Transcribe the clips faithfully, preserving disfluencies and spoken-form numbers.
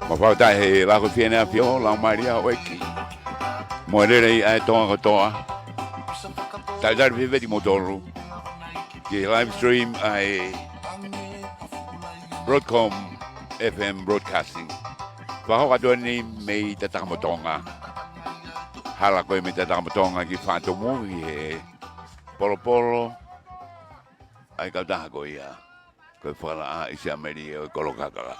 Mau fakafetaʻi he Laʻā ko e Fineʻeiki ʻo Laumālie ʻa e ʻEiki mo e lelei ʻa e Tonga kotoa. Talitali fefeti kimoutolu ki he live stream ʻa e Broadcom F M Broadcasting. Fakahoko atu eni mei Tatakamotonga. Hala ko ē mei Tatakamotonga ki Fatomu ʻi he polopolo ʻa e kautaha ko ia ko e Fakalaʻā ʻi Siameli ʻo e Kolokakala.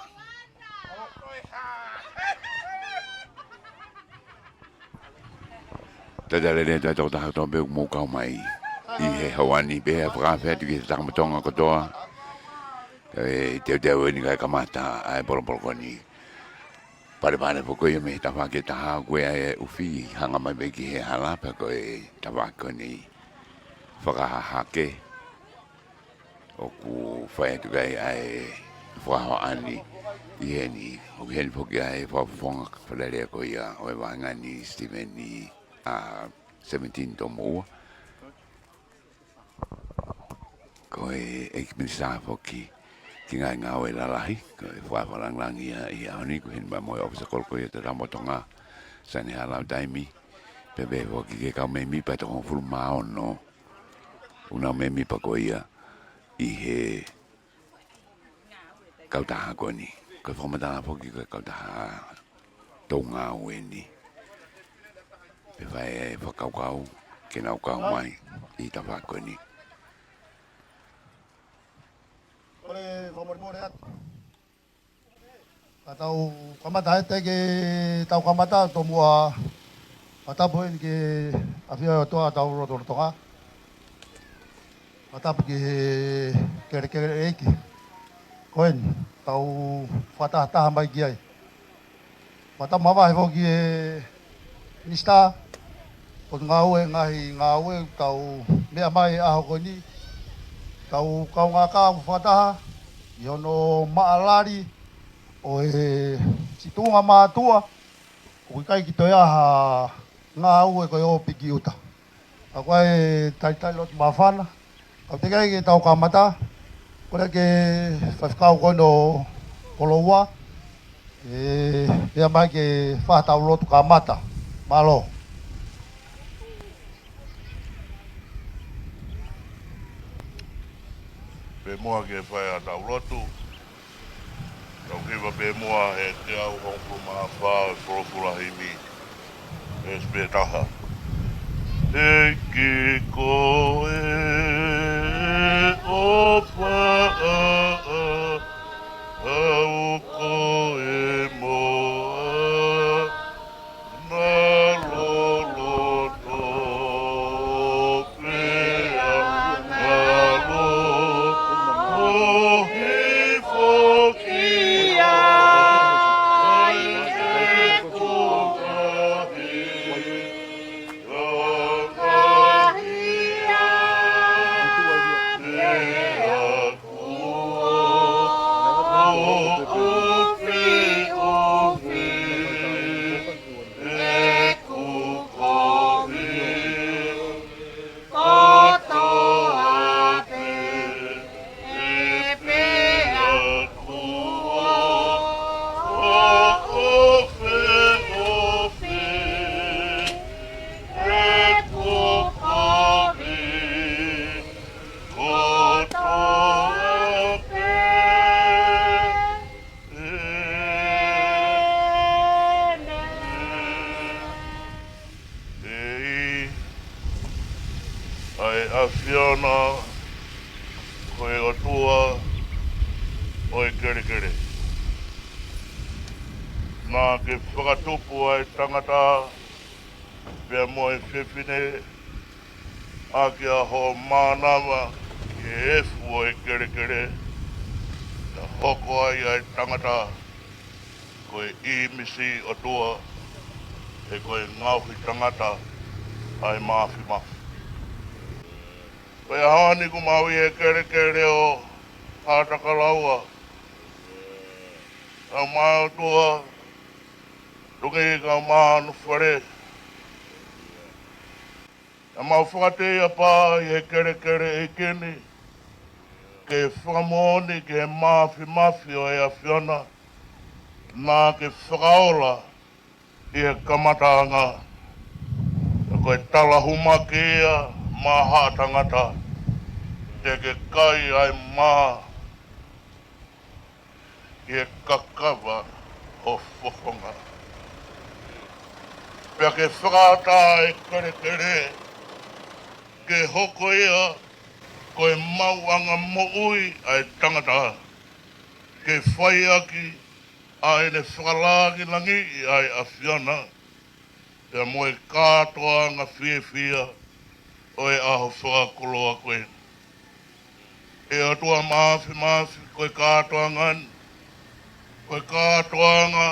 Talitali lelei atu ʻa e tokotaha kotoa pē ʻoku mou kau mai ʻi he houa ni pea fakafetaʻi atu ki he Tatakamotonga kotoa. ʻE teuteu eni kae kamata ʻa e polopolo ko eni. Palepale foki ia mei he tafaʻaki ʻe taha ʻoku ʻi ai e ʻufi hanga mai pē ki he hala pea ko e tafaʻaki ko eni Fakahahake. ʻOku fai atu ki ai ʻa e fakahoa ni ʻi heni. ʻOku ʻi heni foki ʻa e fakafofonga fakalelei ko ia ʻo e vahenga ni Sitiveni, ʻa, Sevenitini Tomoua. Ko e ʻEiki Minisitā foki ki he ngaahi ngāue lalahi, ko e fakafakalāngilangi ia ʻi he ʻaho ni, ʻoku ʻi heni pea mo e ʻōfisa kolo ko ia Tatakamotonga, Sane Halāutaimi, pea pehē foki ki he kau mēmipa ʻe toko hongofulu mā ono ʻoku nau mēmipa ko ia ʻi he kautaha ko eni. Ko e fakamatala foki ko e kautaha toutou eni. ʻE fai e fakakaukau ke nau kau mai ʻi he tafaʻaki ko eni. Kole fakamolemole atu. Ka tau kamata ʻe te ke tau kamata tomuʻa. Fakatapu eni ki he ʻafio ʻa e ʻOtua ʻi hotau lotolotonga. Fakatapu ki he kelekele ʻeiki ko eni, tau fakatahataha mai ki ai. Fakatapu makehe foki ki he Minisitā Potungāue, ngaahi ngāue, tau meʻa mai ʻaho ko eni, tau kaungā kau fakataha ʻi hono maʻalali ʻo e siʻi tuʻunga mātuʻa, ʻoku ʻikai ke toe ʻi ai ha ngāue ko e ʻopikiuta. Ka ko e talitali lotu māfana, kau teʻeki ai ke tau kamata, kole ki he faifekau ko eni ʻo Koloua, ʻe, pea mai ke fai haʻatau lotu kamata. Mālō. Pea muʻa ke fai haʻatau lotu, tau hiva pē muʻa he teau hongofulu mā fā ʻo e Folofola Himi. Veesi pē taha. ʻEiki ko e ʻofa ʻaʻau, ko e moʻa na loloto pea na loloto foki ai ʻeku ngaahi, ngaahi ʻatea. Kotoa pē. ʻĒmeni. ʻEiki, ʻa e ʻAfiona, ko e ʻOtua ʻo e kelekele. Naʻa ke fakatupu ʻa e tangata pea mo e fefine ʻaki ʻa hoʻo mānava ʻi he efu ʻo e kelekele, naʻe hoko ai ʻa e tangata ko e ʻīmisi ʻOtua, he ko e ngaohi tangata ʻa e Māfimafi. Ko e ʻaho ni ʻoku mau ʻi he kelekele ʻo Haʻatakalaua. Kau mai ʻOtua, tuku ke kau mai hono fale. Naʻa mau fakateiapā ʻi he kelekele ʻeiki ni, ke fakamoʻoni ki he māfimafi ʻo e ʻAfiona, naʻa ke fakaola ʻi he kamataʻanga. Ko e talahumaki ia maʻa haʻa tangata, te ke kai ai mā ʻi he kakava ʻo fofonga. Pea ke fakaʻatā e kelekele ke hoko ia ko e maʻuʻanga moʻui ʻa e tangata, ke fai ʻaki ʻa ʻene fakalāngilangiʻi ʻa e ʻAfiona, pea mo e kātoanga fiefia ʻo e ʻaho fakakoloa ko ē. ʻE ʻOtua Māfimafi, ko e kātoanga ni, ko e kātoanga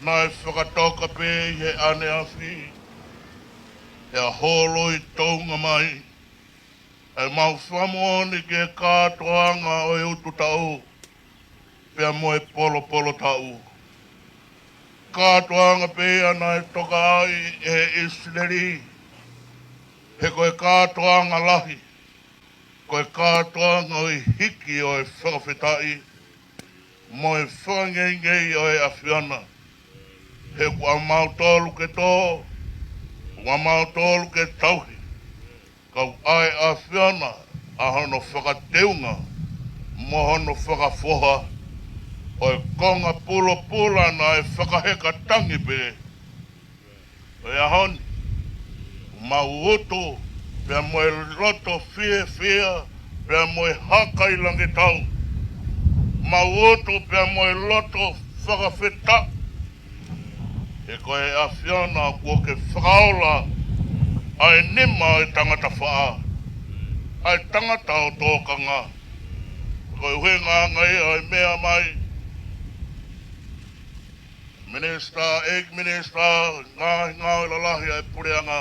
naʻe fakatoka pē ʻi he ʻaneafi, ʻi he holoi tounga mai, ʻa e mau fakamoʻoni ki he kātoanga ʻo e utu taʻu, pea mo e polopolo taʻu. Kātoanga pē ia naʻe toka ai ʻe ʻIsileli, he ko e kātoanga lahi, ko e kātoanga ʻo e hiki ʻo e fakafetaʻi, mo e fakangeingei ʻo e ʻAfiona, he kuo ʻamautolu ke tō, kuo ʻamautolu ke tauhi, ka ʻoku ʻa e ʻAfiona ʻa hono fakateunga mo hono fakafoha ʻo e konga pulopula naʻe fakaheka tangi pē ʻo e ʻaho ni. Mau utu pea mo e loto fiefia, pea mo e hākai langi tau. Mau utu pea mo e loto fakafetaʻi, he ko e ʻAfiona kuo ke fakaola ʻa e nima ʻo e tangata faʻa, ʻa e tangata ʻo tōkanga. Ko e ʻuhinga ia ʻo e meʻa mai Minisitā, ʻEiki Minisitā, ngaahi ngāue lalahi ʻa e puleʻanga,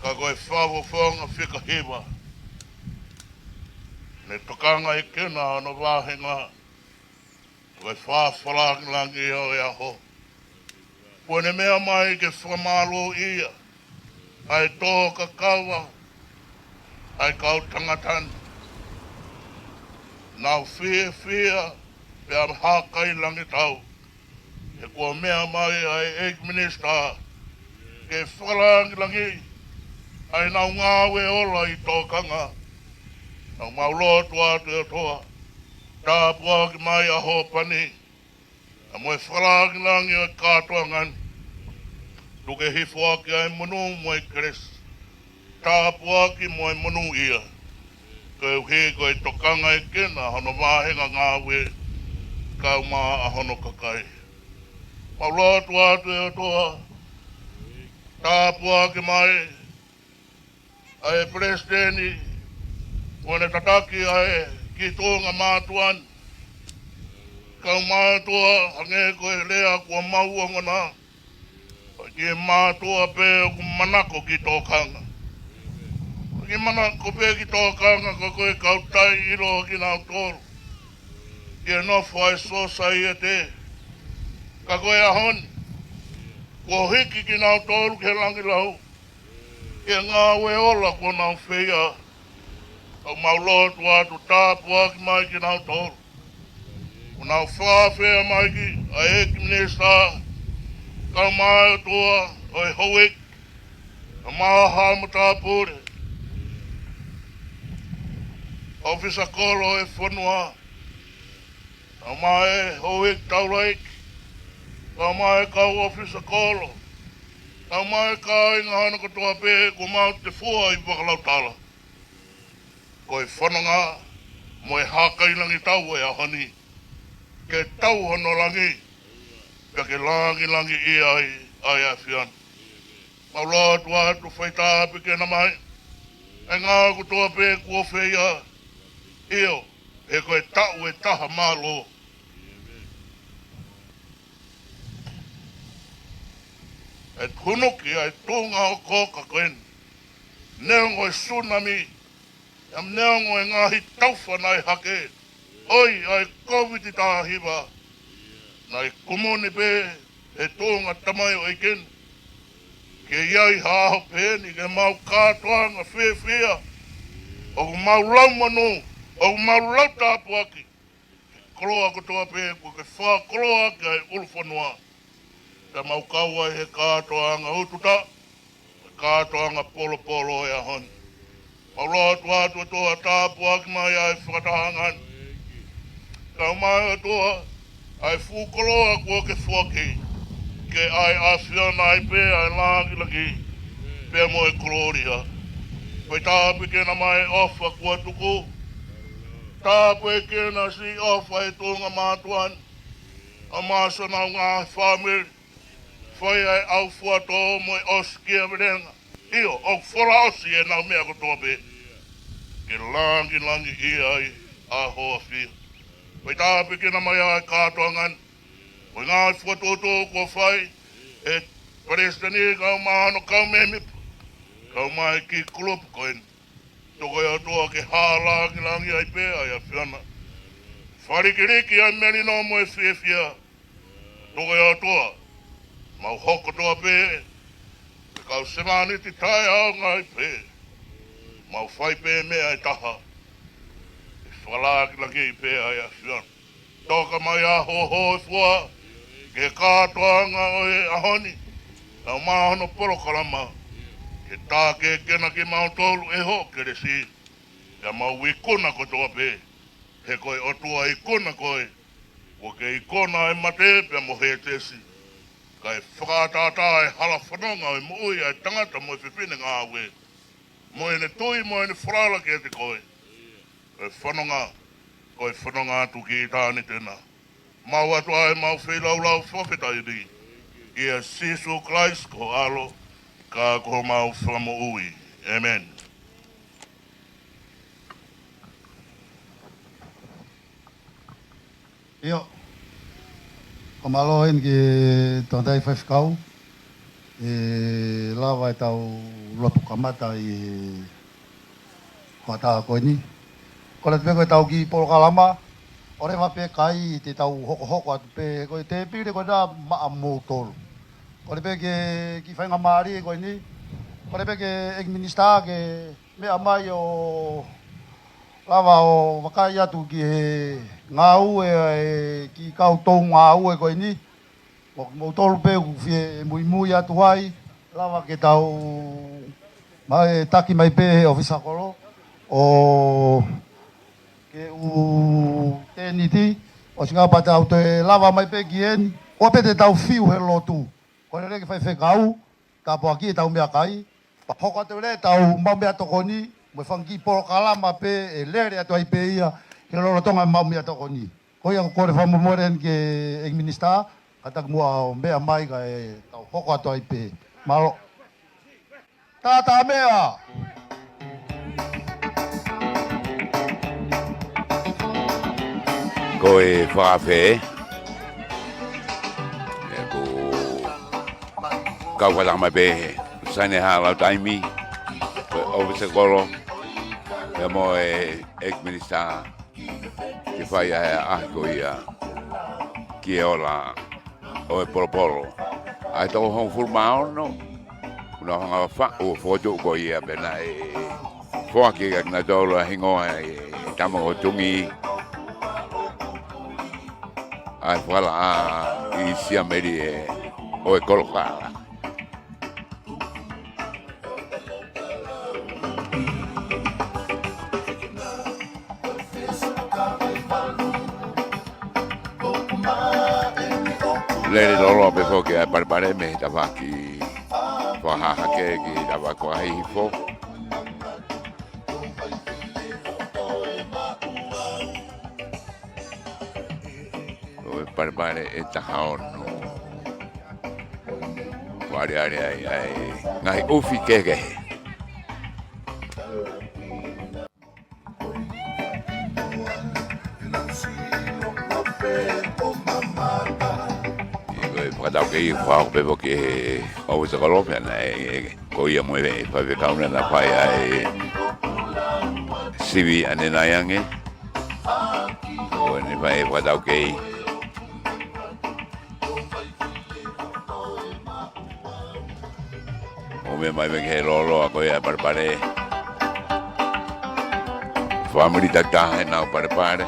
ka ko e fakafofonga fika hiva ne tokanga ʻi kena hono vāhenga, ko e fakafakalāngilangi ʻo e ʻaho. Kuo ne meʻa mai ke fakamālōʻia ʻa e tō kakava ʻa e kau tangata ni. Nau fiefia pea hākai langi tau, he kuo meʻa mai ʻa e ʻEiki Minisitā ke fakalāngilangiʻi ʻa ʻenau ngāue ola ʻi tōkanga. Naʻa mau lotu atu ʻe ʻOtua, tāpuaki mai ʻa Hopani, ʻa mo e fakalāngilangi ʻo e kātoanga ni. Tuku ke hifo ʻaki ʻa e monū mo e kelesi, tāpuaki mo e monūʻia, koeʻuhi ko e tokanga ʻi kena hono vāhenga ngāue, kau mai ʻa hono kakai. Mau lotu atu ʻe ʻOtua, tāpuaki mai ʻa e Palesiteni, kuo ne tataki ʻa e kiʻi tuʻunga mātuʻa ni. Kau mātuʻa, hangē ko e lea kuo mau ongona, ʻoku ʻi ai e mātuʻa pē ʻoku manako ki tōkanga. ʻOku ʻi ai e manako pē ki tōkanga, ka ko e kau taʻeʻiloa kinautolu ʻi he nofo ʻa e sōsaiete. Ka ko e ʻaho ni, kuo hiki kinautolu ki he langilau ʻi he ngāue ola kuo nau feia. Kau mau lotu atu, tāpuaki mai kinautolu. Kuo nau fakaafeʻi mai ki ai ʻa e ʻEiki Minisitā, kau mai ʻOtua ʻo e Houʻeiki, kau mai ʻa e Haʻa Matāpule, ʻofisa kolo ʻo e fonua, kau mai ʻa e Houʻeiki Taulaʻeiki, kau mai ʻa e kau ʻofisa kolo, kau mai ʻa e kāinga hono kotoa pē kuo mau tefua ʻi fakalautala. Ko e fononga mo e hākai langi tau ʻo e ʻaho ni, ke tau hono langi, pea ke langilangiʻia ai ʻa e ʻAfiona. Mau lotu atu, faitāpuekina mai ʻa e ngāue kotoa pē kuo feia. ʻIo, he ko e taʻu ʻe taha mālō. ʻE hunuki ʻa e tuʻunga ʻokoʻoka ko eni, neongo e sunami, ʻa e neongo e ngaahi taufa naʻe hake, ʻoi ʻa e Kōviti taha hiva, naʻe kumuni pē he tuʻunga tamaioʻeiki ni, ki ke ʻi ai ha ʻaho pehē ni ke mau kātoanga fiefia, ʻoku mau lau monū, ʻoku mau lau tāpuaki he koloa kotoa pē kuo ke fakakoloa ʻaki ʻa e ʻulu fonua. Pea mau kau ai he kātoanga ututa, he kātoanga polopolo ʻo e ʻaho ni. Mau lotu atu ʻOtua, tāpuaki mai ʻa e fakatahaʻanga ni. Kau mai ʻOtua, ʻa e fuʻu koloa kuo ke foaki, ke ʻai ʻa e ʻAfiona ai pē ʻa e lāngilangi pea mo e kolōlia. Pea tāpuekina mai ʻa e ʻofa kuo tuku. Tāpuekina siʻi ʻofa ʻa e tuʻunga mātuʻa ni, ʻa Māsona ʻo e ngaahi fāmili, fai ʻa e ʻaufuatō mo e ʻosikiavelenga. ʻIo, ʻoku folaʻosi ʻenau meʻa kotoa pē ke lāngilangiʻia ai ʻa Hoʻo ʻAfio. Pea tāpuekina mai ʻa e kātoanga ni, mo e ngaahi fokotuʻutuʻu kuo fai ʻe he Palesiteni kae ʻumaʻā hono kau mēmipa, kau mai ki he kulupu ko eni. Tuku ʻe ʻOtua ke hā lāngilangi ai pē ʻa e ʻAfiona. Falikiliki ʻa e melino mo e fiefia. Tuku ʻe ʻOtua, mau hoko kotoa pē ko e kau sevāniti taʻeʻaonga ai pē. Mau fai pē meʻa ʻe taha, ke fakalāngilangiʻi pē ʻa e ʻAfiona. Toka mai ʻa Hoʻo hōifua ki he kātoanga ʻo e ʻaho ni, kae ʻumaʻā hono polokalama, ke tākiekina kimautolu ʻe Hoʻo kelesi. Pea mau ikuna kotoa pē, he ko e ʻOtua ikuna koe, kuo ke ikuna ʻa e mate pea mo Hētesi, kae fakaʻataʻatā ʻa e hala fononga ʻo e moʻui ʻa e tangata mo e fefine ngāue, mo ʻene tui mo ʻene falala kiate koe. Ko e fononga, ko e fononga atu ki ʻitāniti na. Mau ʻatu ʻa e mau feilaulau fakafetaʻi ni ʻia Sīsū Kalaisi ko ho ʻAlo, ka ko homau Fakamoʻui. ʻĒmeni. ʻIo. Fakamālō eni ki he tangataʻeiki faifekau, ʻe lava ʻetau lotu kamata ʻi he fakataha ko eni. Kole pē ko ʻetau kiʻi polokalama, ʻoua leva pē kai te tau hokohoko atu pē, ko e tēpile ko ena maʻamoutolu. Kole pē ki he kiʻi faingamālie ko eni, kole pē ki he ʻEiki Minisitā ke meʻa mai ʻo lava ʻo vakai atu ki he ngāue ʻa e kiʻi kau tō ngāue ko eni. Mo kimoutolu pē ʻoku fie muimui atu ai, lava ke tau mai taki mai pē he ʻōfisa kolo, ʻo ke u tēniti, ʻo singapore tau toe lava mai pē ki heni, ʻoua pē te tau fiu he lotu. Kole ki he faifekau, tāpuakiʻi ʻetau meʻakai, pea hoko atu leva ʻetau maʻu meʻatokoni, mo e fanga kiʻi polokalama pē ʻe lele atu ai pē ia, he lolotonga ʻemau maʻu meʻatokoni. Ko ia ʻoku ou kole fakamolemole eni ki he ʻEiki Minisitā, kātaki muʻa ʻo meʻa mai kae tau hoko atu ai pē. Mālō. Tātā meʻa. Ko e fakaafe, ʻoku kau fakataha mai pē Saini Haʻa Lautaimi, ko e ʻōfisa kolo, pea mo e ʻEiki Minisitā, ke fai ʻa e ʻaho ko ia ki he ola ʻo e polopolo. ʻA e toko hongofulu mā ono, ʻoku nau hanga ʻo faʻu ʻo fokotuʻu ko ia pea naʻe foaki kiate kinautolu ʻa e hingoa ʻe Tama ko Tungi, ʻa e fakalaʻā ʻi Siameli ʻe ʻo e Kolokala. Lele loloa pē foki ʻa e palepale mei he tafaʻaki fakahahake ki he tafaʻaki fakahihifo. ʻO e palepale ʻe taha ono. Kuo ʻaliʻali ai ʻa e ngaahi ʻufi kehekehe. ʻIo, ko e fakataukei fakahoko pē foki ʻe he ʻōfisa kolo pea naʻe, ʻe, ko ia mo e faifekau naʻa na fai ʻa e sivi ʻanenai ange. Ko eni fai e fakataukei. Mai mei he lōloa ko ia e palepale. Fāmili takitaha ʻenau palepale.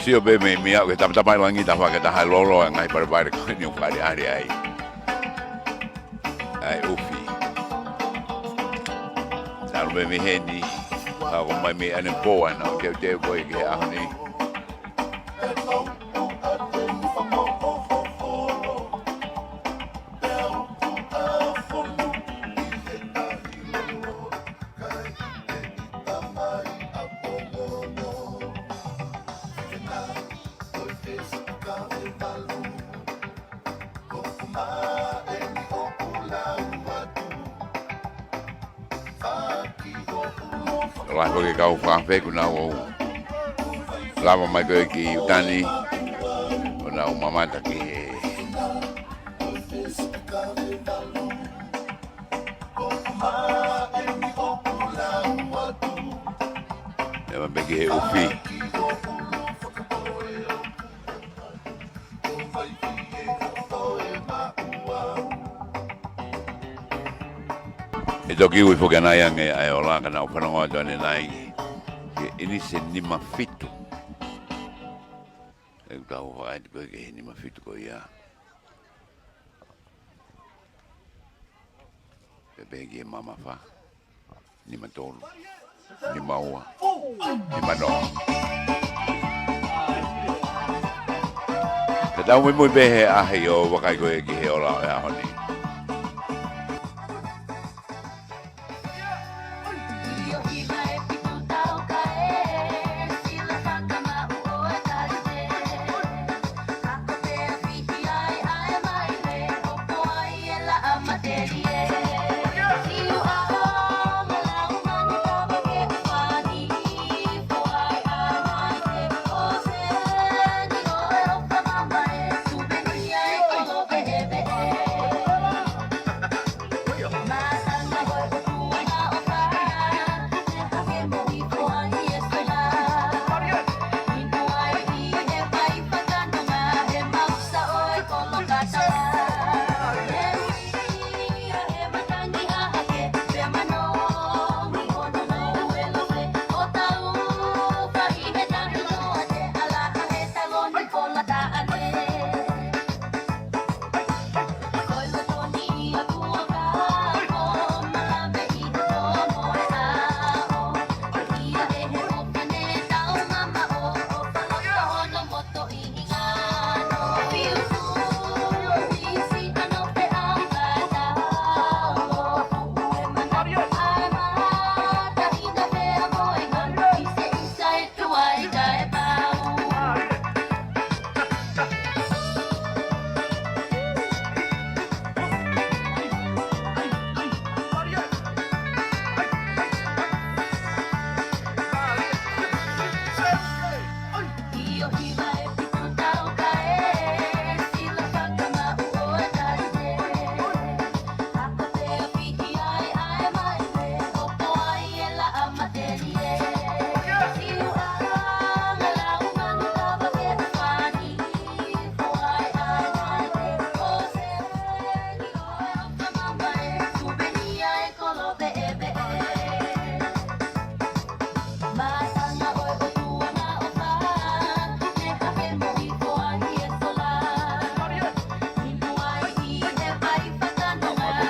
Sio pē mei mei au ke tapatapa ʻi langi, tafaʻaki taha e lōloa e ngaahi palepale ko eni ʻoku fale ale ai. ʻAi ʻufi. Talu pē mei heni, ka ko mai mei ʻanepoa na, ke u te voi ke ʻaho ni. Lahi foki e kau fakafeku naʻa nau lava mai ko ē ki ʻuta ni, ʻo nau mamata ki he ʻEma pē ki he ʻufi. ʻE toki ui foki ʻanai ange ʻa e ola ka nau fanongo atu ʻanenai ki he ʻinisi nima fitu. ʻE tau fakaʻai ko ē ki he nima fitu ko ia. Pepeki e mamafa. Nima tolu. Nima ua. Nima noa. Ka tau muimui pē he ʻaho ʻo vakai ko ē ki he ola ʻo e ʻaho ni.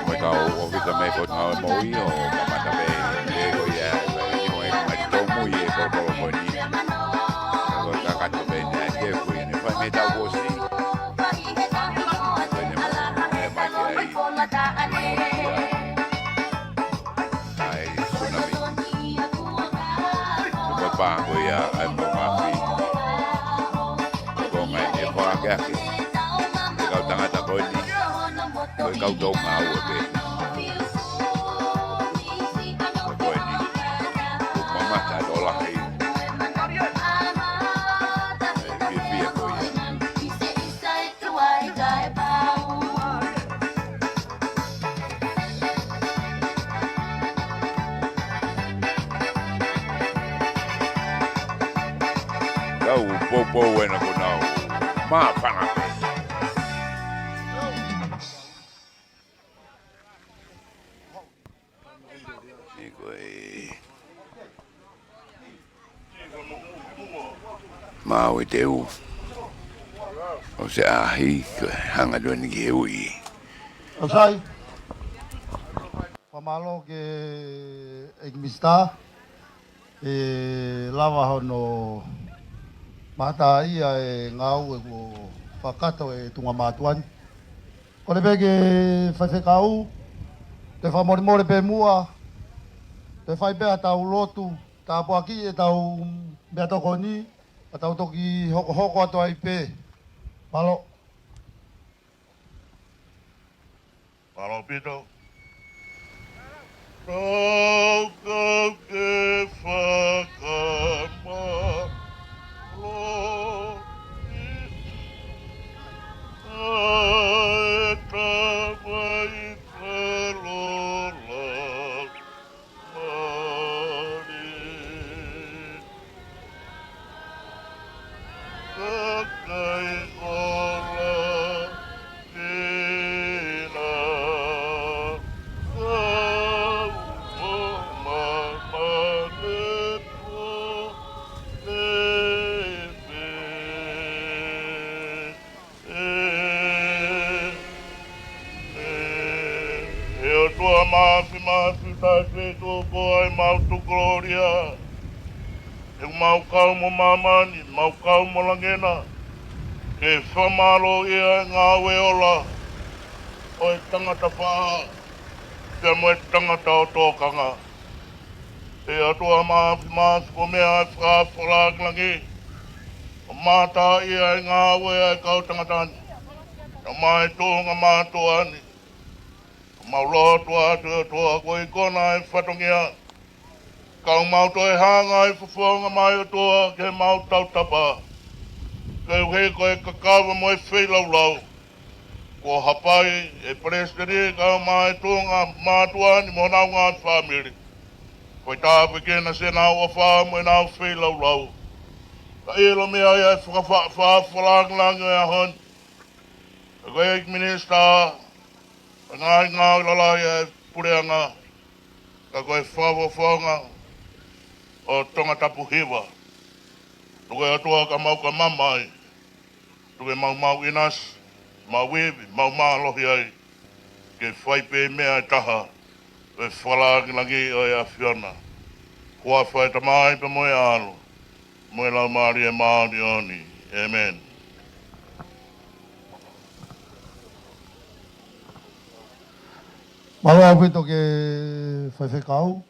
Mai kau ʻofisa mei he Potungāue Moʻui ʻo mamata pē, ʻe ko ia, ʻi mo e mai tōmui e kolokolo ko eni. Ko e kakato pē ni ʻa e ke kui ni, fai mei tau kuo ʻosi. Ko eni mo e mai ke ai. ʻAi, tsunami. Ko e pā ko ia ʻa e moʻunga afi. Ko e konga eni ʻe fakakeake. Ko e kau tangata ko eni. Ko e kau Tonga ʻoku pehē. Ko eni. Ko e mamata ʻo lahi. ʻE fiefia ko ia. Au poupou ena ko nau. Māfana pē. Ni ko e mau e teu. ʻO se ʻahi, ko e hanga tuani ki he ui. ʻOsai. Fakamālō ki he ʻEiki Minisitā, ʻe lava hono mātā ia e ngāue kuo fakakakato ʻe Tuʻunga Mātuʻa ni. Kole pē ki he faifekau, ke fakamolemole pē muʻa, ke fai pē ʻetau lotu, tāpuakiʻi ʻetau meʻatokoni, ka tau toki hokohoko atu ai pē. Mālō. Mālō ʻaupito. Tau kau ke fakamālō. ʻAe Tamai Falola. Mali. Kakai ola kila. Kau mama malepo pepe. ʻE, ʻe, ʻe ʻOtua Māfimafi, taʻefetuʻu koe ʻemau tukulōlia. ʻOku mau kau mo māmani, mau kau mo langi na, ke fakamālōʻia e ngāue ola ʻo e tangata faʻa, pea mo e tangata ʻo tōkanga. ʻE ʻOtua Māfimafi, ko e meʻa ʻa e fakafofonga langi, ʻo mātā ia e ngāue ʻa e kau tangata ni, ʻo mai Tuʻunga Mātuʻa ni. Mau lotu atu ʻOtua ko e ikuna ʻa e fatongia. Ka ʻoku mau toe hanga ʻi he fofonga mai ʻOtua ke mau tautapa. Koeʻuhi ko e kakava mo e feilaulau. Kuo hapai ʻe Palesiteni kae ʻumaʻā e Tuʻunga Mātuʻa ni mo honau ngaahi fāmili. Ko e tāpuekina siʻenau ʻofa mo ʻenau feilaulau. Ka ʻilo meʻa ia ʻa e fakafa-, fakafofonga langi ʻo e ʻaho ni. Ko e ʻEiki Minisitā, ngaahi ngāue lalahi ʻa e puleʻanga, ka ko e fakafofonga ʻo Tongatapu hiva. Tuku ʻe ʻOtua ka mau ka mamahi, tuku ʻemau maʻu ʻinasi, mau ivi, mau mālohi ai, ke fai pē meʻa ʻe taha, ʻo e fakalāngilangi ʻo e ʻAfiona. Huafa ʻo e Tamai pea mo e ʻAlo, mo e Laumālie Māʻoniʻoni. ʻĒmeni. Mālō ʻaupito ki he faifekau,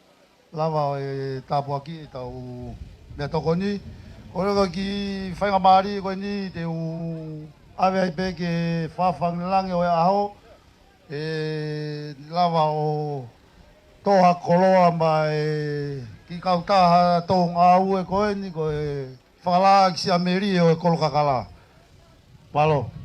lava ʻo e tāpuakiʻi ʻetau meʻatokoni. Ko e kiʻi faingamālie ko eni te u ʻave ai pē ki he fakafofonga langi ʻo e ʻaho, ʻe lava ʻo toʻo ha koloa maʻa e kiʻi kautaha tō ngāue ko eni ko e Fakalāngilangi Siamelie ʻo e Kolo Kakala. Mālō.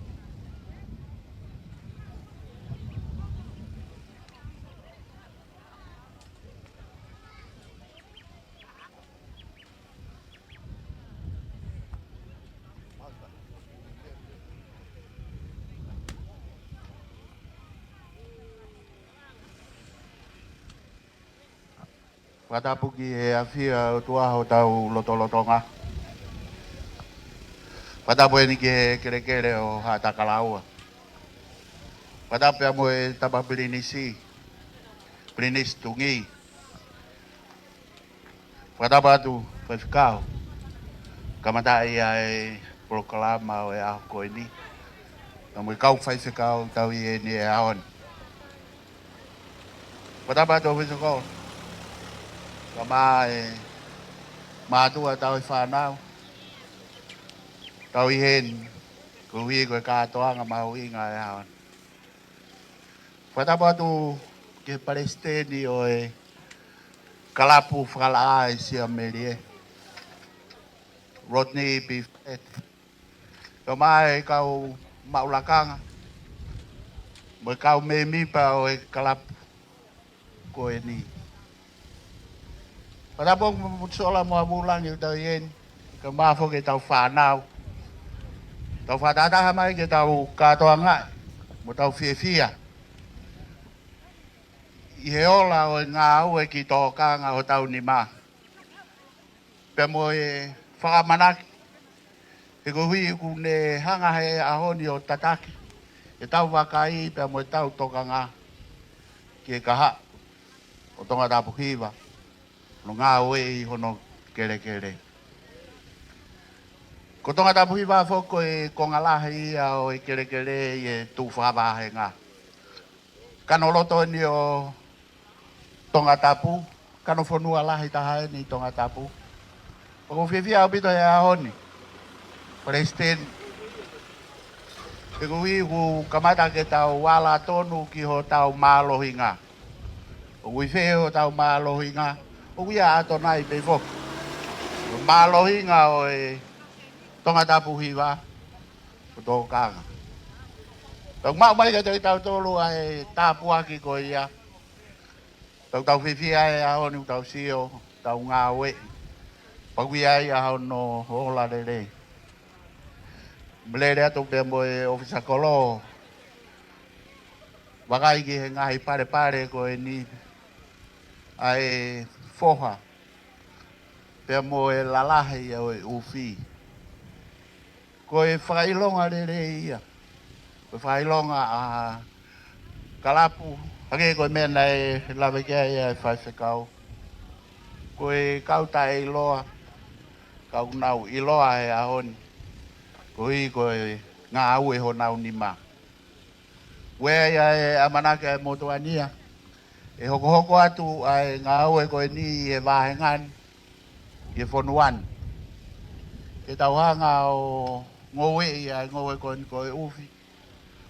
Fakatapu ki he ʻafio ʻa e ʻOtua ʻi hotau lotolotonga. Fakatapu eni ki he kelekele ʻo Haʻatakalaua. Fakatapu pea mo e Tama Pilinisi, Pilinisi Tungi. Fakatapu atu, faifekau. Kamataʻi ʻa e polokalama ʻo e ʻaho ko eni. Ka mo e kau faifekau tau ʻi heni he ʻaho ni. Fakatapu atu ʻa e faifekau. Ka mo e mātuʻa tauhi fānau tau ʻi heni, koeʻuhi ko e kātoanga mahuʻinga ʻo e ʻaho ni. Fakatapu atu ki he Palesiteni ʻo e Kalapu Fakalaʻā ʻa e Siamelie, Rodney P. Fete. Pea mo e kau maʻu lakanga, mo e kau mēmipa ʻo e kalapu ko eni. Fakatapu atu mo Sola mo Avulangi ʻoku tau ʻi heni. Kae ʻumaʻā foki ʻetau fānau. Tau fakatahataha mai ke tau kātoangaʻi mo tau fiefia ʻi he ola ʻo e ngāue ki tōkanga hotau nima pea mo e fakamanaki, he koeʻuhi kuo ne hanga he ʻaho ni ʻo tataki ʻetau vakai pea mo ʻetau tokanga ki he kahaʻu ʻo Tongatapu Hiva, ʻo ngāueʻi hono kelekele. Ko Tongatapu Hiva foki ko e konga lahi ia ʻo e kelekele ʻi he tuʻu fakavāhenga. Kano loto eni ʻo Tongatapu, kano fonua lahi taha eni ʻi Tongatapu. ʻOku ou fiefia ʻaupito he ʻaho ni, Palesiteni, he koeʻuhi kuo kamata ke tau ala tonu ki hotau mālohinga. ʻOku ʻi fē hotau mālohinga? ʻOku ʻi ʻAtonai pē foki. Ko e mālohinga ʻo e Tongatapu Hiva, ko tōkanga. Tau maʻu mai kiate kitautolu ʻa e tāpuaki ko ia. Tau tau fiefia he ʻaho ni ʻoku tau sio, tau ngāueʻi. Pea ʻoku ʻi ai ʻa hono ola lelei. Mo lele atu pea mo e ʻōfisa kolo, vakai ki he ngaahi palepale ko eni ʻa e foha pea mo e lalahi ʻo e ʻufi. Ko e fakaʻilonga lelei ia. Ko e fakaʻilonga ʻa e kalapu, hangē ko e meʻa naʻe lave ki ai ʻa e faifekau. Ko e kau taʻeʻiloa, kau nau ʻiloa he ʻaho ni, koeʻuhi ko e ngāue honau nima. Ko ia ʻa e ʻamanaki ʻa e motuʻa ni ia, ʻe hokohoko atu ʻa e ngāue ko eni ʻi he vāhenga ni, ʻi he fonua ni, ke tau hanga ʻo ngoueʻi ʻa e ngoue ko eni ko e ʻufi.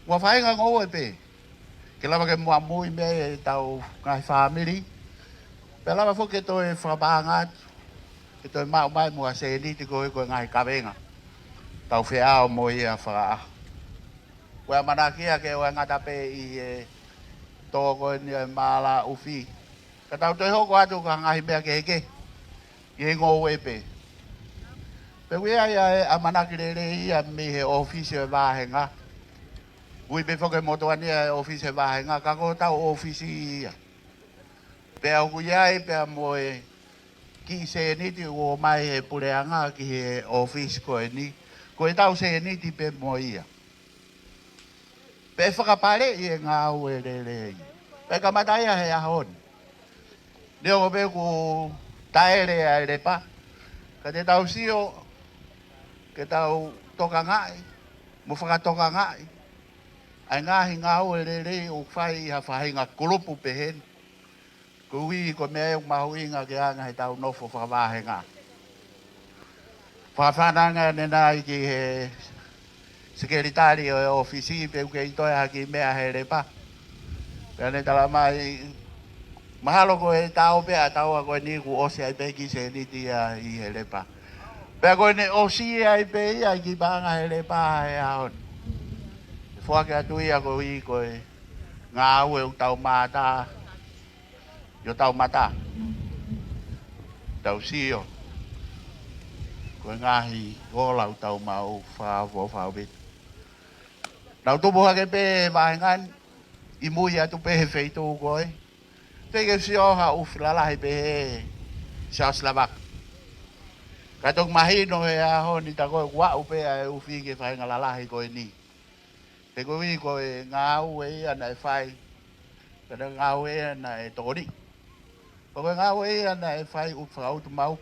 Mo ha faʻahinga ngoue pē ke lava ke muʻamuʻi mei ai ʻetau ngaahi fāmili, pea lava foki ke toe fakapaʻanga atu, ke toe maʻu mai mo ha sēniti koeʻuhi ko e ngaahi kavenga tau feʻao mo ia fakaʻaho. Ko e ʻamanaki ia ke ʻoua ʻe ngata pē ʻi he tō ko eni ʻo e mālā ʻufi, ka tau toe hoko atu ki ha ngaahi meʻa kehekehe ʻi he ngoue pē. Pea ʻoku ʻi ai ʻa e ʻamanaki lelei ia mei he ʻōfisi ʻo e vāhenga. Ui pē foki he motuʻa ni ʻa e ʻōfisi ʻo e vāhenga, ka ko hotau ʻōfisi ia. Pea ʻoku ʻi ai pea mo e kiʻi sēniti ʻoku ʻomai he puleʻanga ki he ʻōfisi ko eni, ko ʻetau sēniti pē mo ia. Pea ʻe fakapaleʻi e ngāue lelei. Pea kamata ia he ʻaho ni. Neongo pē kuo taʻele ʻa e lepa, ka te tau sio ke tau tokangaʻi mo fakatokangaʻi ʻa e ngaahi ngāue lelei ʻoku fai ʻi ha faʻahinga kulupu pehē ni. Koeʻuhi ko e meʻa ia ʻoku mahuʻinga ke ʻi ai ʻetau nofo fakavāhenga. Fakafananga ʻanenai ki he sekelitali ʻo e ʻōfisi pe ʻoku kei toe ha kiʻi meʻa he lepa. Pea ne talamai, mahalo ko e tau pē ʻa e tau ko eni kuo ʻosi ai pē kiʻi sēniti ia ʻi he lepa. Pea ko ʻene ʻosi ai pē ia ʻa e kiʻi paʻanga he lepa he ʻaho ni. ʻE foaki atu ia koeʻuhi ko e ngāue ʻoku tau mātā ʻi hotau mata, tau sio, ko e ngaahi ola ʻoku tau maʻu fakaʻofoʻofa ʻaupito. Nau tupu hake pē he vāhenga ni, ʻi mui atu pē he feituʻu ko ē. Teʻeki ke sio ha ʻufi lalahi pehē he Siaosi Lavaka. Ka toki mahino he ʻaho ni tā ko ē kuo aʻu pē ʻa e ʻufi ki he faʻahinga lalahi ko eni. He koeʻuhi ko e ngāue ia naʻe fai, ko e ngāue ia naʻe tokoni. Ko e ngāue ia naʻe fai ʻo fakautuutu maʻu,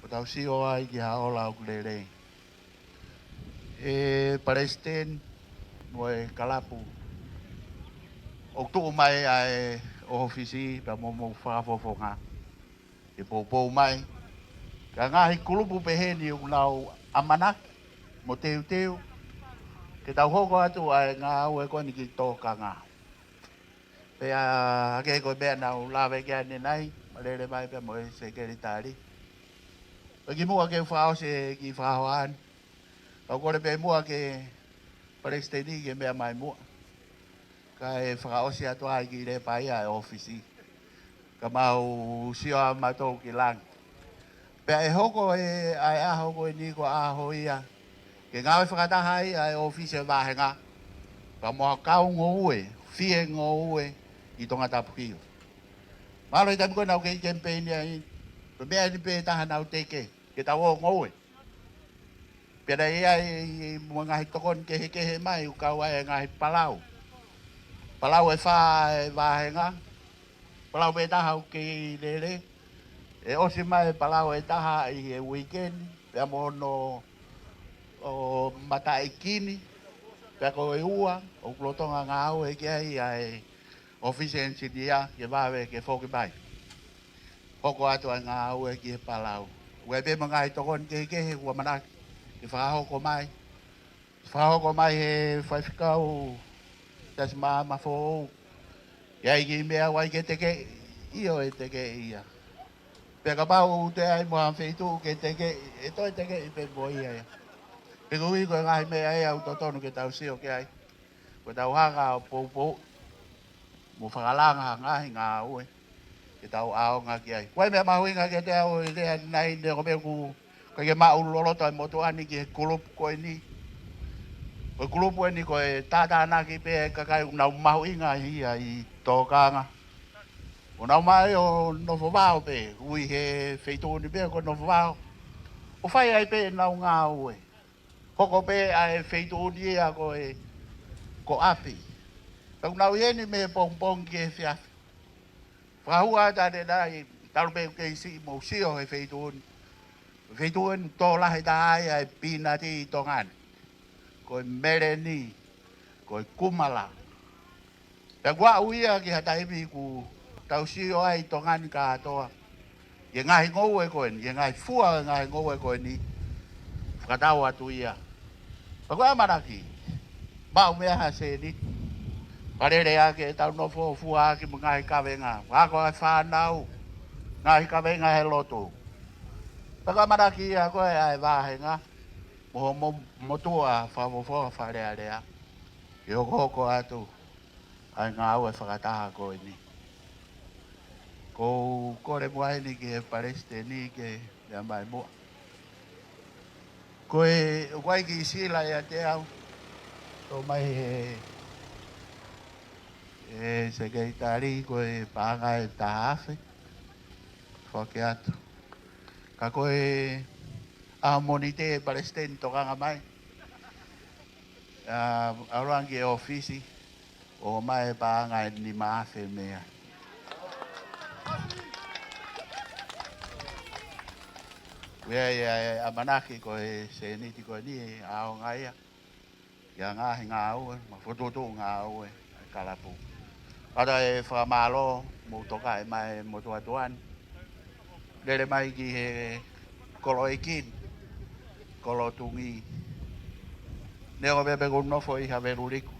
ʻo tau sio ai ki ha ola ʻoku lelei. ʻE Palesiteni mo e kalapu, ʻoku tuʻu mai ʻa e ʻōfisi pea mo hoʻomou fakafofonga ke poupou mai ki he ngaahi kulupu pehē ni ʻoku nau ʻamanaki mo teuteu ke tau hoko atu ʻa e ngāue ko eni ki tōkanga. Pea hangē ko e meʻa naʻa ku lave ki ai ʻanenai, ma lele mai pea mo e sekelitali. Pea kimuʻa ke u fakaʻosi e kiʻi fakahoa ni, kau kole pē muʻa ki he Palesiteni ke meʻa mai muʻa, kae fakaʻosi atu ai e kiʻi lepa ia ʻa e ʻōfisi. Ka mau sio ʻa mautolu ki langi. Pea ʻe hoko ʻa e ʻaho ko eni ko e ʻaho ia ke ngāue fakataha ai ʻa e ʻōfisi ʻo e vāhenga pea mo ha kau ngoue, fie ngoue ʻi Tongatapu Hio. Mahalo ʻi he taimi ko ē naʻa ku kei kemipeini ai, ko e meʻa eni pē taha naʻa ku teke, ke tau ō ngoue. Pea naʻe ʻi ai mo e ngaahi tokoni kehekehe mai, ʻoku kau ai e ngaahi palau. Palau ʻe fā ʻa e vāhenga, palau pē taha ʻoku kei lele, ʻe ʻosi mai e palau ʻe taha ʻi he uike ni, pea mo hono ʻo mataʻikini, pea ko e ua ʻoku lolotonga ngāue ki ai ʻa e ʻōfisi ʻenisinia ke vave ke foki mai. Hoko atu ʻa e ngāue ki he palau. ʻOku ʻi ai pē mo e ngaahi tokoni kehekehe ʻoku ʻamanaki ke fakahoko mai. Fakahoko mai he faifekau Tasi Maama Foʻou. ʻI ai e kiʻi meʻa ʻoku ʻai ke tekeʻi, ʻio ʻe tekeʻi ia. Pea kapau ʻe toe ʻi ai mo ha feituʻu ke tekeʻi, ʻe toe tekeʻi pē mo ia ia. He koeʻuhi ko e ngaahi meʻa ia ʻoku totonu ke tau sio ki ai. Ko ʻetau hanga ʻo poupou mo fakalanga ha ngaahi ngāue ke tau ʻaonga ki ai. Ko e meʻa mahuʻinga kiate au ʻi he lea ni, neongo pē ʻoku ʻikai ke maʻu loloto ʻa e motuʻa ni ki he kulupu ko eni. Ko e kulupu eni ko e tātānaki pē ʻa e kakai ʻoku nau mahuʻinga ia ʻi tōkanga. ʻO nau mai ʻo nofo vao pē, ui he feituʻu ni pē ko e nofo vao. ʻO fai ai pē ʻenau ngāue. Hoko pē ʻa e feituʻu ni ia ko e, ko ʻapi. Pea ʻoku nau ʻi heni mei he pongipongi ki he efiafi. Fakahua atu ʻanenai, talu pē ʻoku kei siʻi mou sio he feituʻu ni. Feituʻu ni tō lahi taha ai ʻa e pīnati ʻi Tonga ni. Ko e meleni, ko e kumala. Pea ʻoku aʻu ia ki ha taimi ʻoku tau sio ai ʻi Tonga ni kātoa ki he ngaahi ngoue ko eni, ki he ngaahi fua ʻo e ngaahi ngoue ko eni, fakatau atu ia. Pea ko e ʻamanaki, maʻu mei ai ha sēniti, fakalele ʻaki ʻetau nofo fua ʻaki mo e ngaahi kavenga, ako ʻa e fānau, ngaahi kavenga he lotu. Pea ko e ʻamanaki ia ko ē ʻa e vāhenga mo hoʻo mo-, motuʻa fakafofonga Fale Alea ke hokohoko atu ʻa e ngāue fakataha ko eni. ʻOku ou kole muʻa eni ki he palesiteni ke meʻa mai muʻa. Ko e, ʻoku ʻi ai e kiʻi sila ʻiate au, tō mai he, he sekelitali, ko e paʻanga ʻe taha afe. Foaki atu. Ka ko e ʻaho Mōnite ʻe palesiteni tokanga mai. ʻA, ʻalu ange ki he ʻōfisi, ʻomai e paʻanga ʻe nima afe mei ai. Ko ia ia e ʻamanaki ko e sēniti ko eni ʻe ʻaonga ia ki he ngaahi ngāue, mo e fokotuʻutuʻu ngāue ʻa e kalapu. Pea ʻoku ou fakamālō hoʻomou tokaʻi mai e motuʻa tuʻa ni. Lele mai ki he kolo ʻeiki ni, kolo Tungī. Neongo pē ʻoku ou nofo ʻi Haveluliku,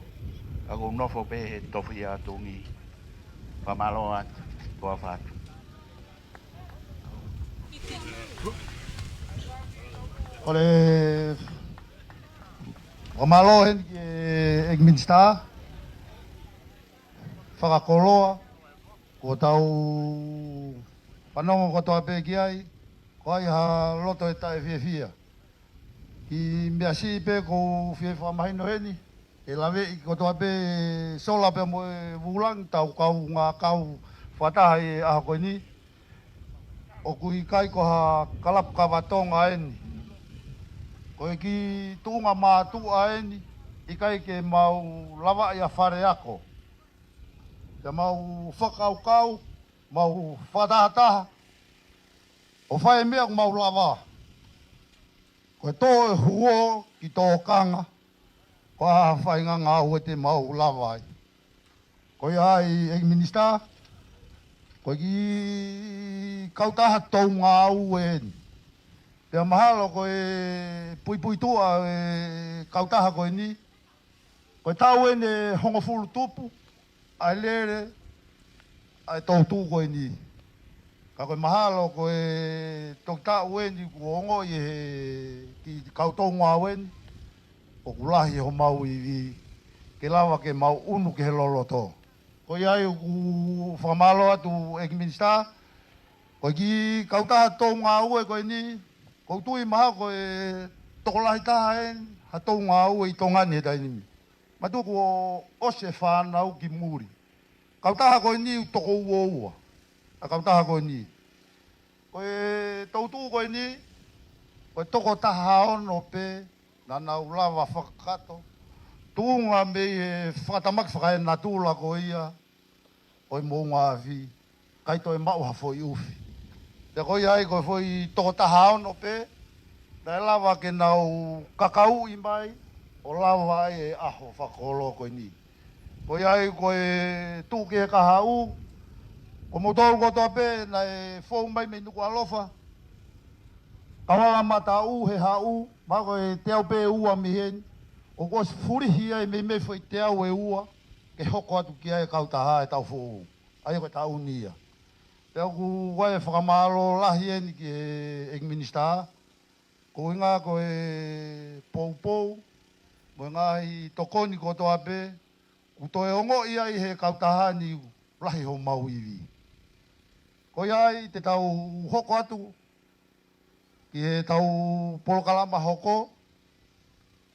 ka ʻoku ou nofo pē he tofiʻa ʻo Tungī. Fakamālō atu, tuʻa ʻofa atu. Kole fakamālō heni ki he ʻEiki Minisitā Fakakoloa, kuo tau fanongo kotoa pē ki ai, ko e ʻi ai ha loto ʻe taʻefiefia. Kiʻi meʻa siʻi pē ʻoku ou fie fakamahino heni, ʻe laveʻi kotoa pē ʻe Sola pea mo e Vulangi, ʻetau kaungā kau fakataha ʻi he ʻaho ko eni. ʻOku ʻikai ko ha kalapu kava Tonga eni. Ko e kiʻi tuʻunga mātuʻa eni, ʻikai ke mau lavaʻi ʻa Faleako. Pea mau fakakaukau, mau fakatahataha ʻo fai e meʻa ʻoku mau lava. Ko e tō e huo ki tōkanga, ko e hā ha faʻahinga ngāue te mau lava ai. Ko ia ai, ʻEiki Minisitā, ko e kiʻi kautaha tau ngāue eni. Pea mahalo ko e puipuituʻa e kautaha ko eni, ko e taʻu eni ʻe hongofulu tupu ʻa e lele ʻa e toʻutuʻu ko eni. Ka ko e mahalo ko e toki taʻu eni kuo ongoʻi ʻe he kiʻi kau tau ngāue eni, ʻoku lahi homau ivi ke lava ke mau ʻunu ki he loloto. Ko ia ai ʻoku ou fakamālō atu ʻEiki Minisitā, Ko e kiʻi kautaha tou ngāue ko eni, kou tui mahalo ko e tokolahi taha eni ha tou ngāue ʻi Tonga ni he taimi ni. Mātuʻa kuo ʻosi e fānau ki muli. Kautaha ko eni ʻoku toko uaua ʻa e kautaha ko eni. Ko e toutuʻu ko eni, ko e toko taha ono pē naʻa nau lava fakakakato, tuʻunga mei he fakatamaki fakaenatula ko ia ʻo e moʻunga afi, ʻikai toe maʻu ha foʻi ʻufi. Pea ko ia ai ko e foʻi toko taha ono pē naʻe lava ke nau kakauʻi mai ʻo lava ai e ʻaho fakakoloa ko eni. Ko ia ai ko e tuʻu ki he kahaʻu, ko moutolu kotoa pē naʻe fou mai mei Nukuʻalofa, kau ala mataʻu he haʻu, mahalo ko e teau pē ʻe ua mei heni, ʻoku ʻosi fulihi ai meimei foʻi teau ʻe ua ke hoko atu ki ai e kautaha he taʻu foʻou. ʻA ia ko e taʻu ni ia. Pea ʻoku ou fakamālō lahi eni ki he ʻEiki Minisitā, ko e ʻuhinga ko e poupou mo e ngaahi tokoni kotoa pē kuo toe ongoʻi ai he kautaha ni, lahi homau ivi. Ko ia ai te tau hoko atu ki heʻetau polokalama hoko,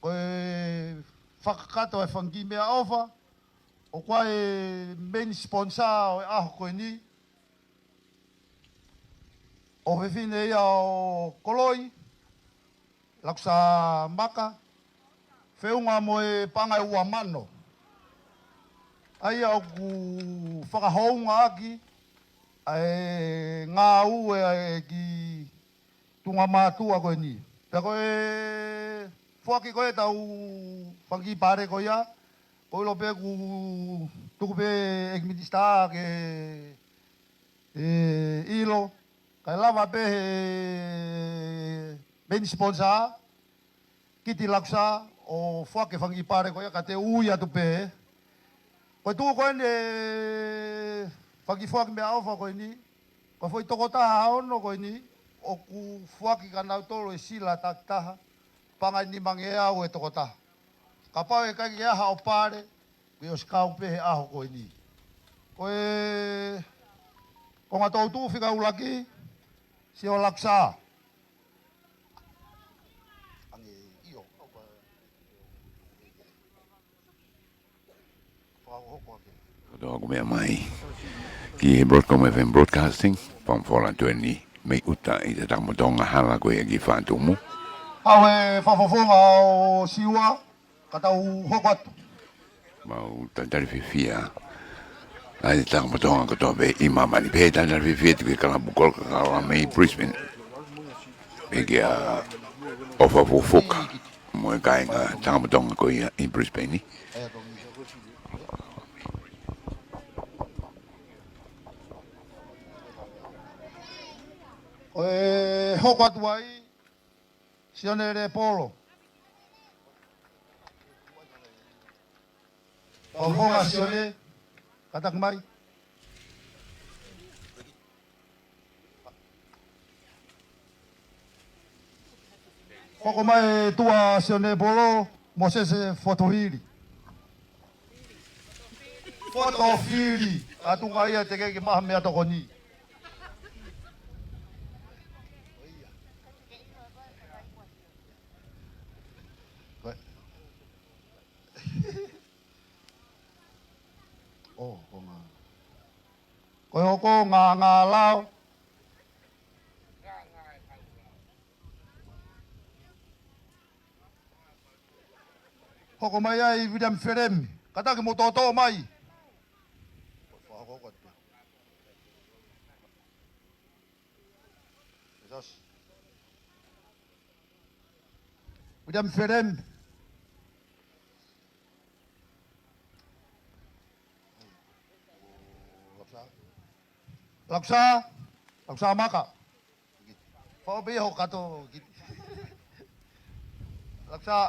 ko e fakakakato e fanga kiʻi meʻaʻofa, ʻoku ʻi ai e main sponsor ʻo e ʻaho ko eni, ʻofefine ia ʻo Koloi, Lakusā Maka, feʻunga mo e paʻanga ʻe ua mano. ʻA ia ʻoku fakahoungaʻaki ʻa e ngāue ʻa e kiʻi tuʻunga mātuʻa ko eni. Pea ko e foaki ko ē ʻetau fanga kiʻi pale ko ia, kou ʻilo pē kuo tuku pē ʻEiki Minisitā ke ʻe ʻilo, kae lava pē he main sponsor, Kiti Lakusā, ʻo foaki e fanga kiʻi pale ko ia ka te u ui atu pē. Ko e tuʻu ko eni e fanga kiʻi foaki meʻaʻofa ko eni, ko e foʻi toko taha ono ko eni, ʻoku foaki kia nautolu e sila takitaha, paʻanga ʻe nimangeau e toko taha. Kapau ʻe ʻikai ke ʻi ai haʻo pale, kuo ʻosi kau pē he ʻaho ko eni. Ko e konga toutuʻu fika ʻuluaki, Sio Lakusā. Ange io, ʻaupa. Fakahoko ake. Kotoa ʻoku meʻa mai ki he Broadcom F M Broadcasting, Fakamoʻoni atu eni mei ʻuta ʻi he tangata mo Tonga, hala ko ia ki Fatumu. Haʻu e fakafofonga ʻo Siua, ka tau hoko atu. Mau talitali fiefia ʻa e tangata mo Tonga kotoa pē ʻi māmani pē, talitali fiefia atu ki he kalapu Kolo Kakala mei Brisbane. Pea kia ʻOfa Fufuka mo e kāinga tangata mo Tonga ko ia ʻi Brisbane ni. Ko e hoko atu ai, Sione Lepolo. Fakafofonga Sione, kātaki mai. Hoko mai e tuʻa Sione Lepolo, Mosese Fotofili. Fotofili, ʻa e tuʻunga ia te ke ke maha meʻatokoni. Ko e, ʻo, ko ngā. Ko e hoko ngā, ngā lao. Hoko mai ai William Felemi. Kātaki mo tōtō mai. William Felemi. Lakusā, Lakusā Maka. Fao pē ho kato ki. Lakusā.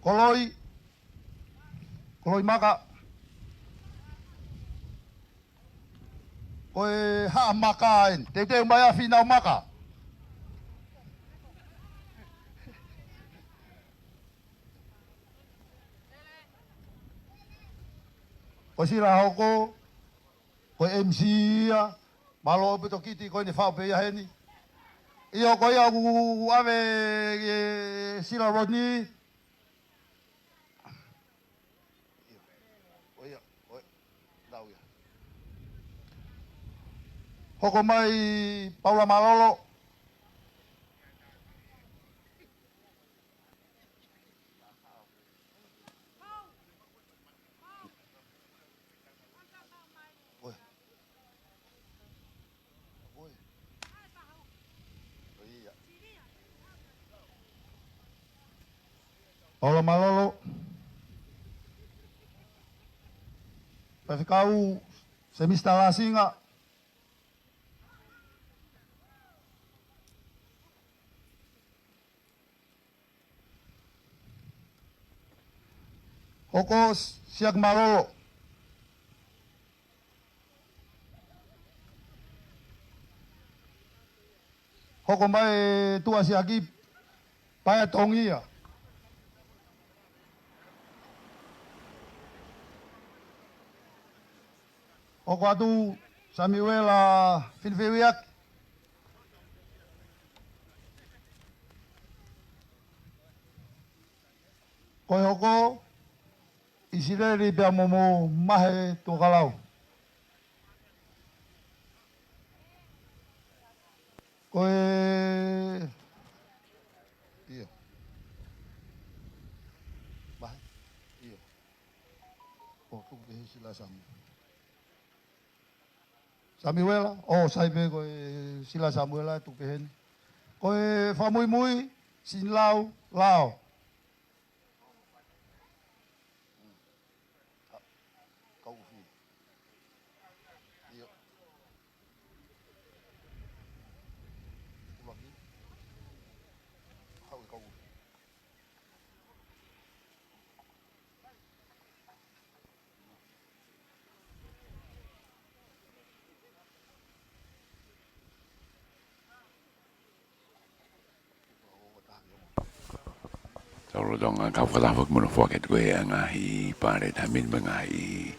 Koloi. Koloi Maka. Ko e Haʻa Maka eni. Teuteu mai ʻa Fīnau Maka. Ko e sila hoko, Ko e M C ia, mālō ʻaupito Kiti, ko ʻene faʻu pē ia heni. ʻIo, ko ia ʻoku ʻave ʻe Sila Rodney. ʻIo, ko ia, ko ia. Nau ia. Hoko mai Paula Malolo. Paula Malolo. Faifekau Semista Lasinga. Hoko Siaki Malolo. Hoko mai Tuʻa Siaki, Paea Tongia. Hoko atu Samiuela Finifeviaki. Ko e hoko ʻIsileli pea mo Mahe Tuʻakalau. Ko e, ʻio. Mahe, ʻio. ʻO tuku pē he Sila Samu. Samiuela, ʻo sai pē ko e Sila Samuela tuku pē heni. Ko e fakamuimui, Sinilau Lao. Kaufi. ʻIo. Ulaki. Hau e kaufi. Tau lolotonga kau fakataha foki mo e foaki atu ko e ngaahi pale taimi ni mo e ngaahi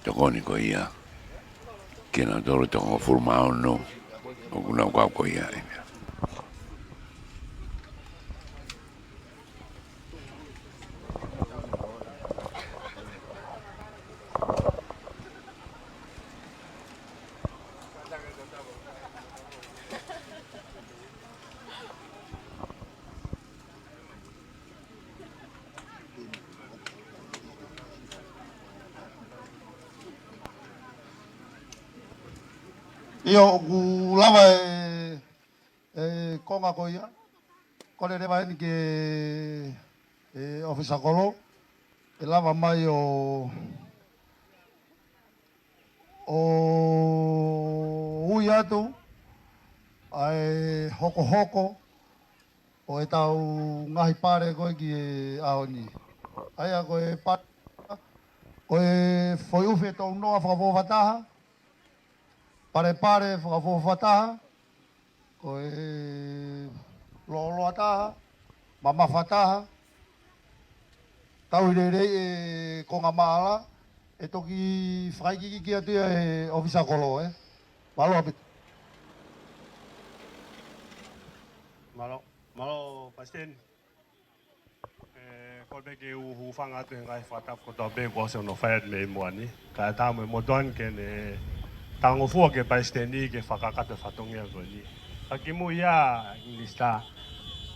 tokoni ko ia. Kinautolu ʻe toko hongofulu mā ono ʻoku nau kau ko ia. ʻIo, ʻoku lava e, e konga ko ia. Kole leva eni ki he ʻofisa kolo, ʻe lava mai ʻo, ʻo ui atu ʻa e hokohoko ʻo ʻetau ngaahi pale ko ē ki he ʻaho ni. ʻA ia ko e pa-, ko e foʻi ʻufi ʻe tolu noa fakafuofuataha, palepale fakafuofuataha, ko e lōloa taha, mamafa taha, tauhi lelei e konga maʻala, ʻe toki fakaikiiki atu ia he ʻofisa kolo, ē. Mālō ʻaupito. Mālō, mālō, Palesiteni. ʻE, kole pē ke u hūfanga atu he ngaahi fakatapu kotoa pē kuo ʻosi hono fai atu mei muʻa ni. Kae ʻatā mo e motuʻa ni ke ne talangofua ki he Palesiteni ke fakakakato e fatongia ko eni. Ka kimuʻa ia, Minisitā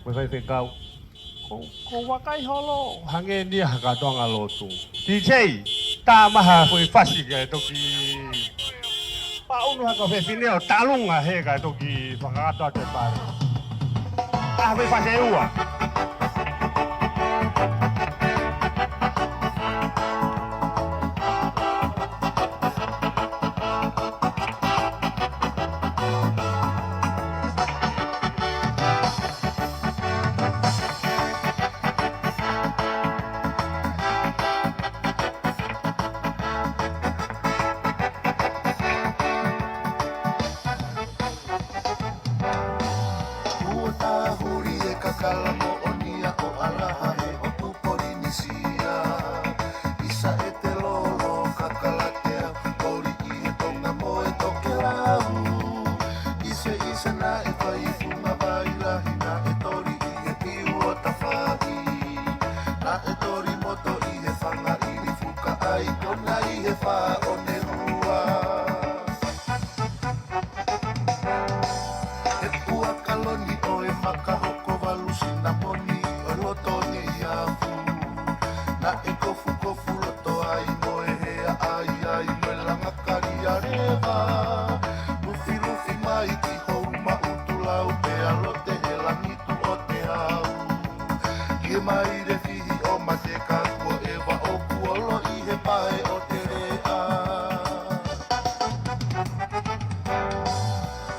mo e Faifekau. Ko, ko e vakai holo, hangē ni ha kātoanga lotu. T J, tā mai ha foʻi fasi ke toki paʻunu hake ʻa e fefine ʻo talunga he kae toki fakakakato atu e pale. Ka ha foʻi fasi ʻe ua. Kuo tā huli e kakala mo Pā ʻo ne lua. He puaka loni ʻo e maka hoko valu sinaponi ʻo loto ni afu. Naʻe kofukofu loto ai mo e hea ʻaiʻai mo e langa kali ʻa leva. Lufilufi mai ki hou ma utu lau pea lote he langitu ʻo te hau. Kie mai le fihi ʻo mate ka kuo ʻeva ʻo kuo loʻi he pae ʻo te lea.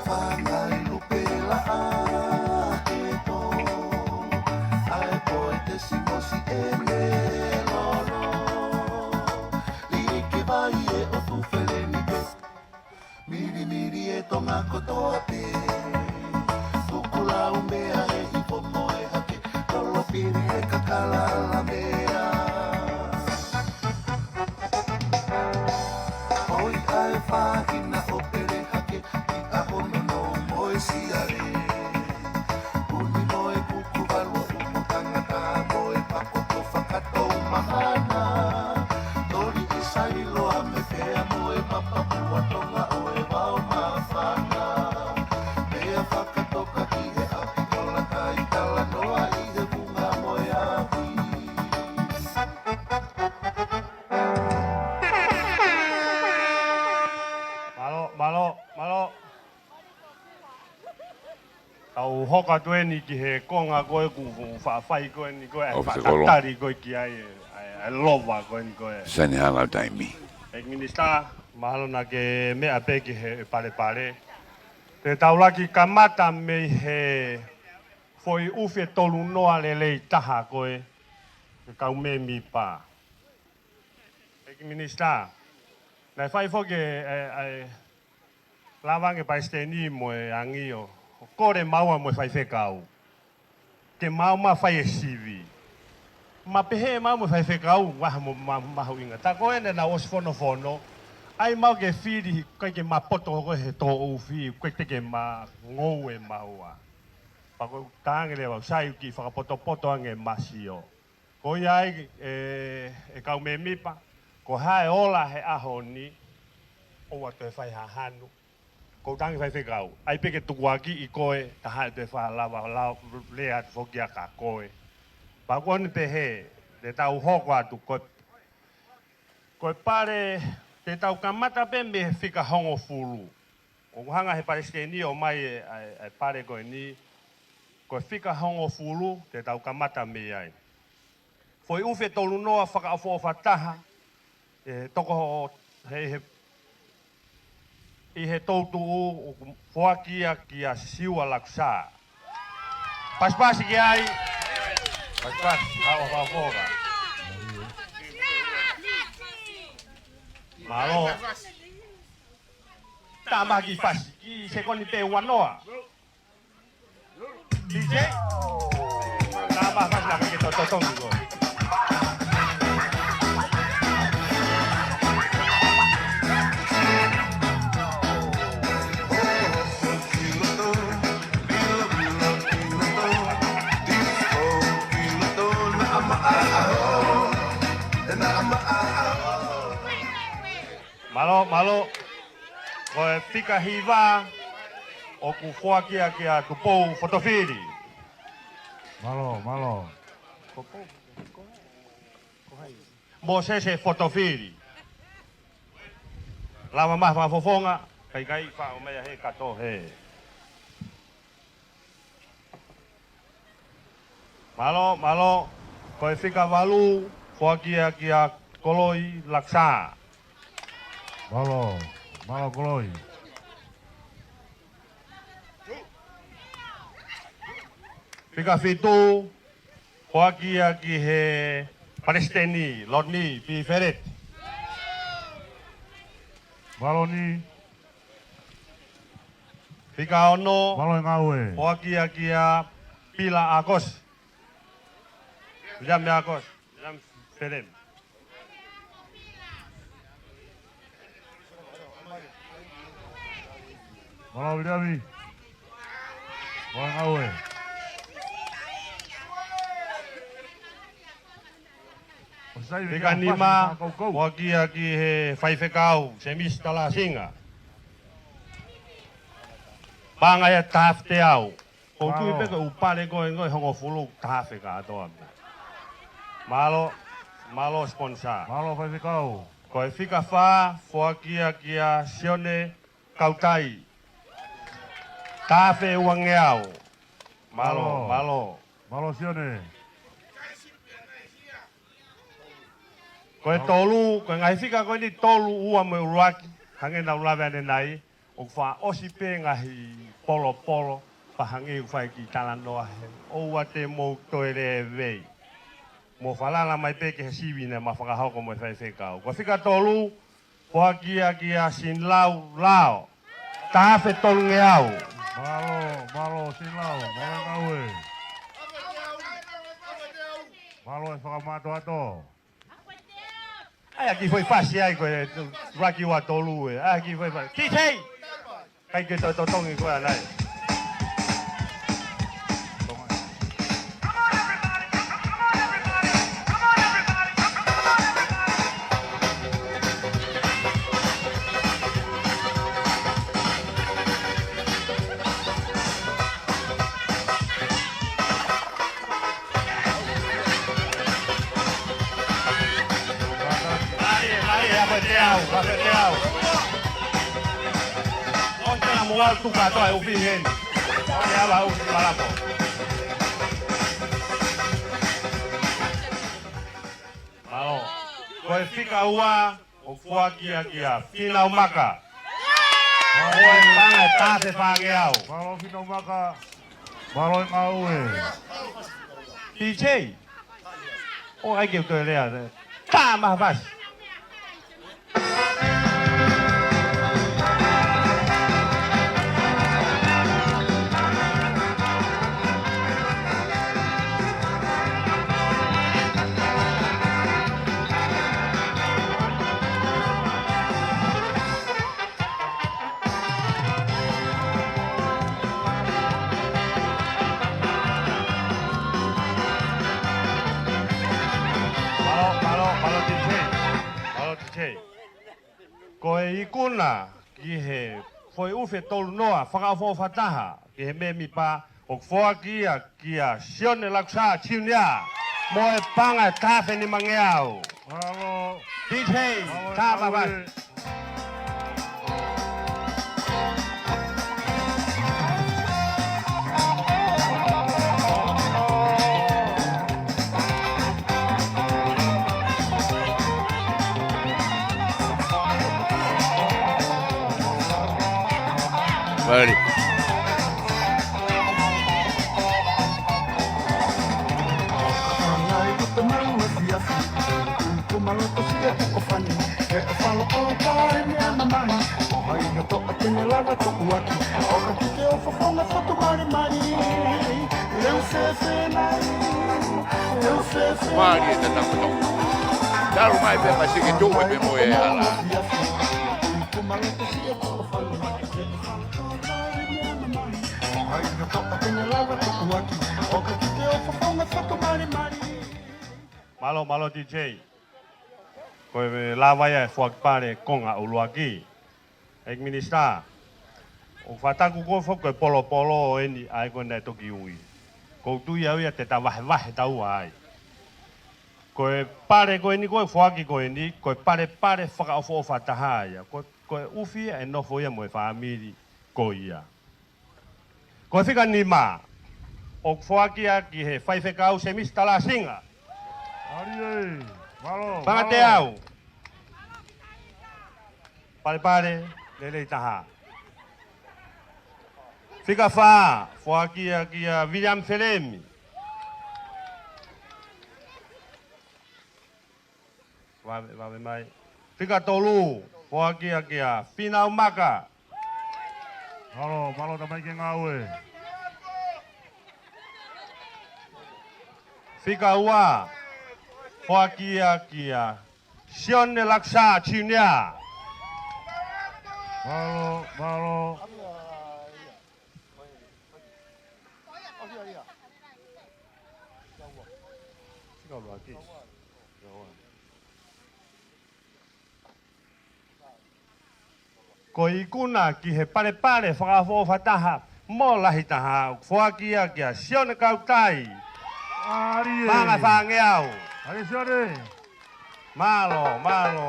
Fangai lupe laʻa he pō, ʻa e pō e te simosi e melolo. Liki vai e ʻotu feleni pe. Milimili e Tonga kotoa pē. Kukulau mea he ipo mo e hake. Lolo pili e kakalala mea. ʻOi ʻa e fāhina ʻo pele hake. ʻI ʻaho nono mo e siale. Uni mo e kuku valu ʻumu tangata mo e pakoko fakatou mahana. Toli ʻi Sailoa me pea mo e mapapua Tonga ʻo e vao mafana. Pea fakatoka ki he ʻapi kola kai talanoa ʻi he vunga mo e avi. Mālō, mālō, mālō. Tau hoko atu eni ki he konga ko ē kuo faʻa fai ko eni ko ē, ʻa e faʻa tatali ko ē ki ai, ʻa e, ʻa e lova ko eni ko ē. Sani hala taimi. ʻEiki Minisitā, mahalo naʻa ke meʻa pē ki he palepale. Te tau laki kamata mei he foʻi ʻufi ʻe tolu noa lelei taha ko ē, ʻe kau mēmipa. ʻEiki Minisitā, naʻe fai foki e, e, e, lava ange Palesiteni mo e angi ʻo, ʻo kole maua mo e faifekau. Ke maʻu mai fai e sivi. Ma pehē maʻu mo e faifekau, waha mo ma, mahuʻinga. Tā ko ē naʻa nau ʻosi fonofono. ʻAi maʻu ke fili, kai ke ma poto ko ē he tō ʻufi, kai te ke ma ngoue maua. Pea ko e tangi leva, sai ki fakapotopoto ange ma sio. Ko ia ai, e, e kau mēmipa, ko e hā e ola he ʻaho ni, ʻoua toe fai ha hanu. Ko e tangi faifekau, ʻai pē ke tukuakiʻi koe, ka haʻu e toe fai ha lava, lava, lea atu foki ia kia koe. Pea ko eni pehē, te tau hoko atu, ko e, ko e pale, te tau kamata pē mei he fika hongofulu. ʻOku hanga he Palesiteni ʻo ʻomai e, e, e pale ko eni, ko e fika hongofulu te tau kamata mei ai. Foʻi ʻufi ʻe tolu noa fakaʻofoʻofa taha, ʻe toko ʻi he, ʻi he toutuʻu ʻoku foaki ia kia Siua Lakusā. Pasipasi ki ai. Pasipasi, hawa, hawa, hawa. Mālō. Tamaki fasi, ki sekoni pē ua noa. D J. Tamaki fasi la ke tototongi ko. Mālō, mālō. Ko e fika hiva ʻoku foaki ia kia Tupou Fotofili. Mālō, mālō. Mōsese Fotofili. Lava mai fakafofonga, kaikai faʻo mai he kato he. Mālō, mālō, ko e fika valu, foaki ia kia Koloi Lakusā. Mālō, mālō Koloi. Fika fitu, foaki ia ki he Palesiteni, Lotni Pifeleti. Mālō ni. Fika ono. Mālō e ngāue. Foaki ia kia Pila ʻAkosi. Viliami ʻAkosi. Viliami Felemi. Mālō Viliami. Mālō e ngāue. Fika nima, foaki ia ki he faifekau, Semisi Talasinga. Paʻanga ia taha afe teau. ʻOku tui pē ko e ʻū pale ko ē hongofulu taha afe kātoa mei. Mālō, mālō sponsor. Mālō faifekau. Ko e fika fā, foaki ia kia Sione Kautai. Taha afe uangeau. Mālō, mālō. Mālō Sione. Ko e tolu, ko e ngaahi fika ko eni tolu, ua mo e ʻuluaki, hangē naʻa ku lave ʻanenai, ʻoku fakaʻosi pē ngaahi polopolo, pea hangē ʻoku fai e kiʻi talanoa heni, ʻoua te mou toe lēvei. Mou falala mai pē ki he sivi naʻa ma fakahoko mo e faifekau. Ko e fika tolu, foaki ia kia Sinlau Lao. Taha afe tolungeau. Mālō, mālō Sinlau, mālō e ngāue. Mālō e fakamātoato. ʻAi ʻa e kiʻi foʻi fasi ai ko e ʻuluaki ua tolu ē. ʻAi ʻa e kiʻi foʻi fasi. T J! ʻIkai ke toe totongi koe ʻanai. Mai, mai, afe teau, afe teau. ʻOsi pē naʻa mou ʻalu tuku kātoa e ʻufi heni. ʻOsi ʻalu ʻa e ʻufi malapo. Mālō. Ko e fika ua, ʻoku foaki ia kia Fīnau Maka. Ko e paʻanga ʻe taha afe fāngeau. Mālō Fīnau Maka. Mālō e ngāue. T J. ʻOua ʻai ke u toe lea. Tā mai ha fasi. Mālō, mālō, mālō T J. Mālō T J. Ko e ikuna ki he foʻi ʻufi ʻe tolu noa fakaʻofoʻofa taha ki he mēmipa, ʻoku foaki ia kia Sione Lakusā Junior mo e paʻanga ʻe taha afe nimangeau. Mālō. T J, mālō e tā mai ha fasi. Vale. Mālie e tatapu tau. Talu mai pē ma sike tuʻu e pē mo e ala. Mālō, mālō T J. Ko e lava ia e foaki pale konga ʻuluaki. ʻEiki Minisitā, ʻoku fakataku ko e foki ko e polopolo eni ʻa e ko ē naʻe toki ui. ʻOku ou tui au ia te ta vahevahe taua ai. Ko e pale ko eni ko e foaki ko eni, ko e palepale fakaʻofoʻofa taha ia. Ko, ko e ʻufi ia ʻe nofo ia mo e fāmili ko ia. Ko e fika nima, ʻoku foaki ia ki he faifekau Semisi Talasinga. Mālie, mālō, paʻanga ʻe teau. Palepale lelei taha. Fika fā, foaki ia kia Viliami Felemi. Vave, vave mai. Fika tolu, foaki ia kia Fīnau Maka. Mālō, mālō tamaiki e ngāue. Fika ua, foaki ia kia Sione Lakusā Junior. Mālō, mālō. Fika ua ki. Ko e ikuna ki he palepale fakaʻofoʻofa taha mo lahi taha, ʻoku foaki ia kia Sione Kautai. Paʻanga ʻe fāngeau. Mālō, mālō.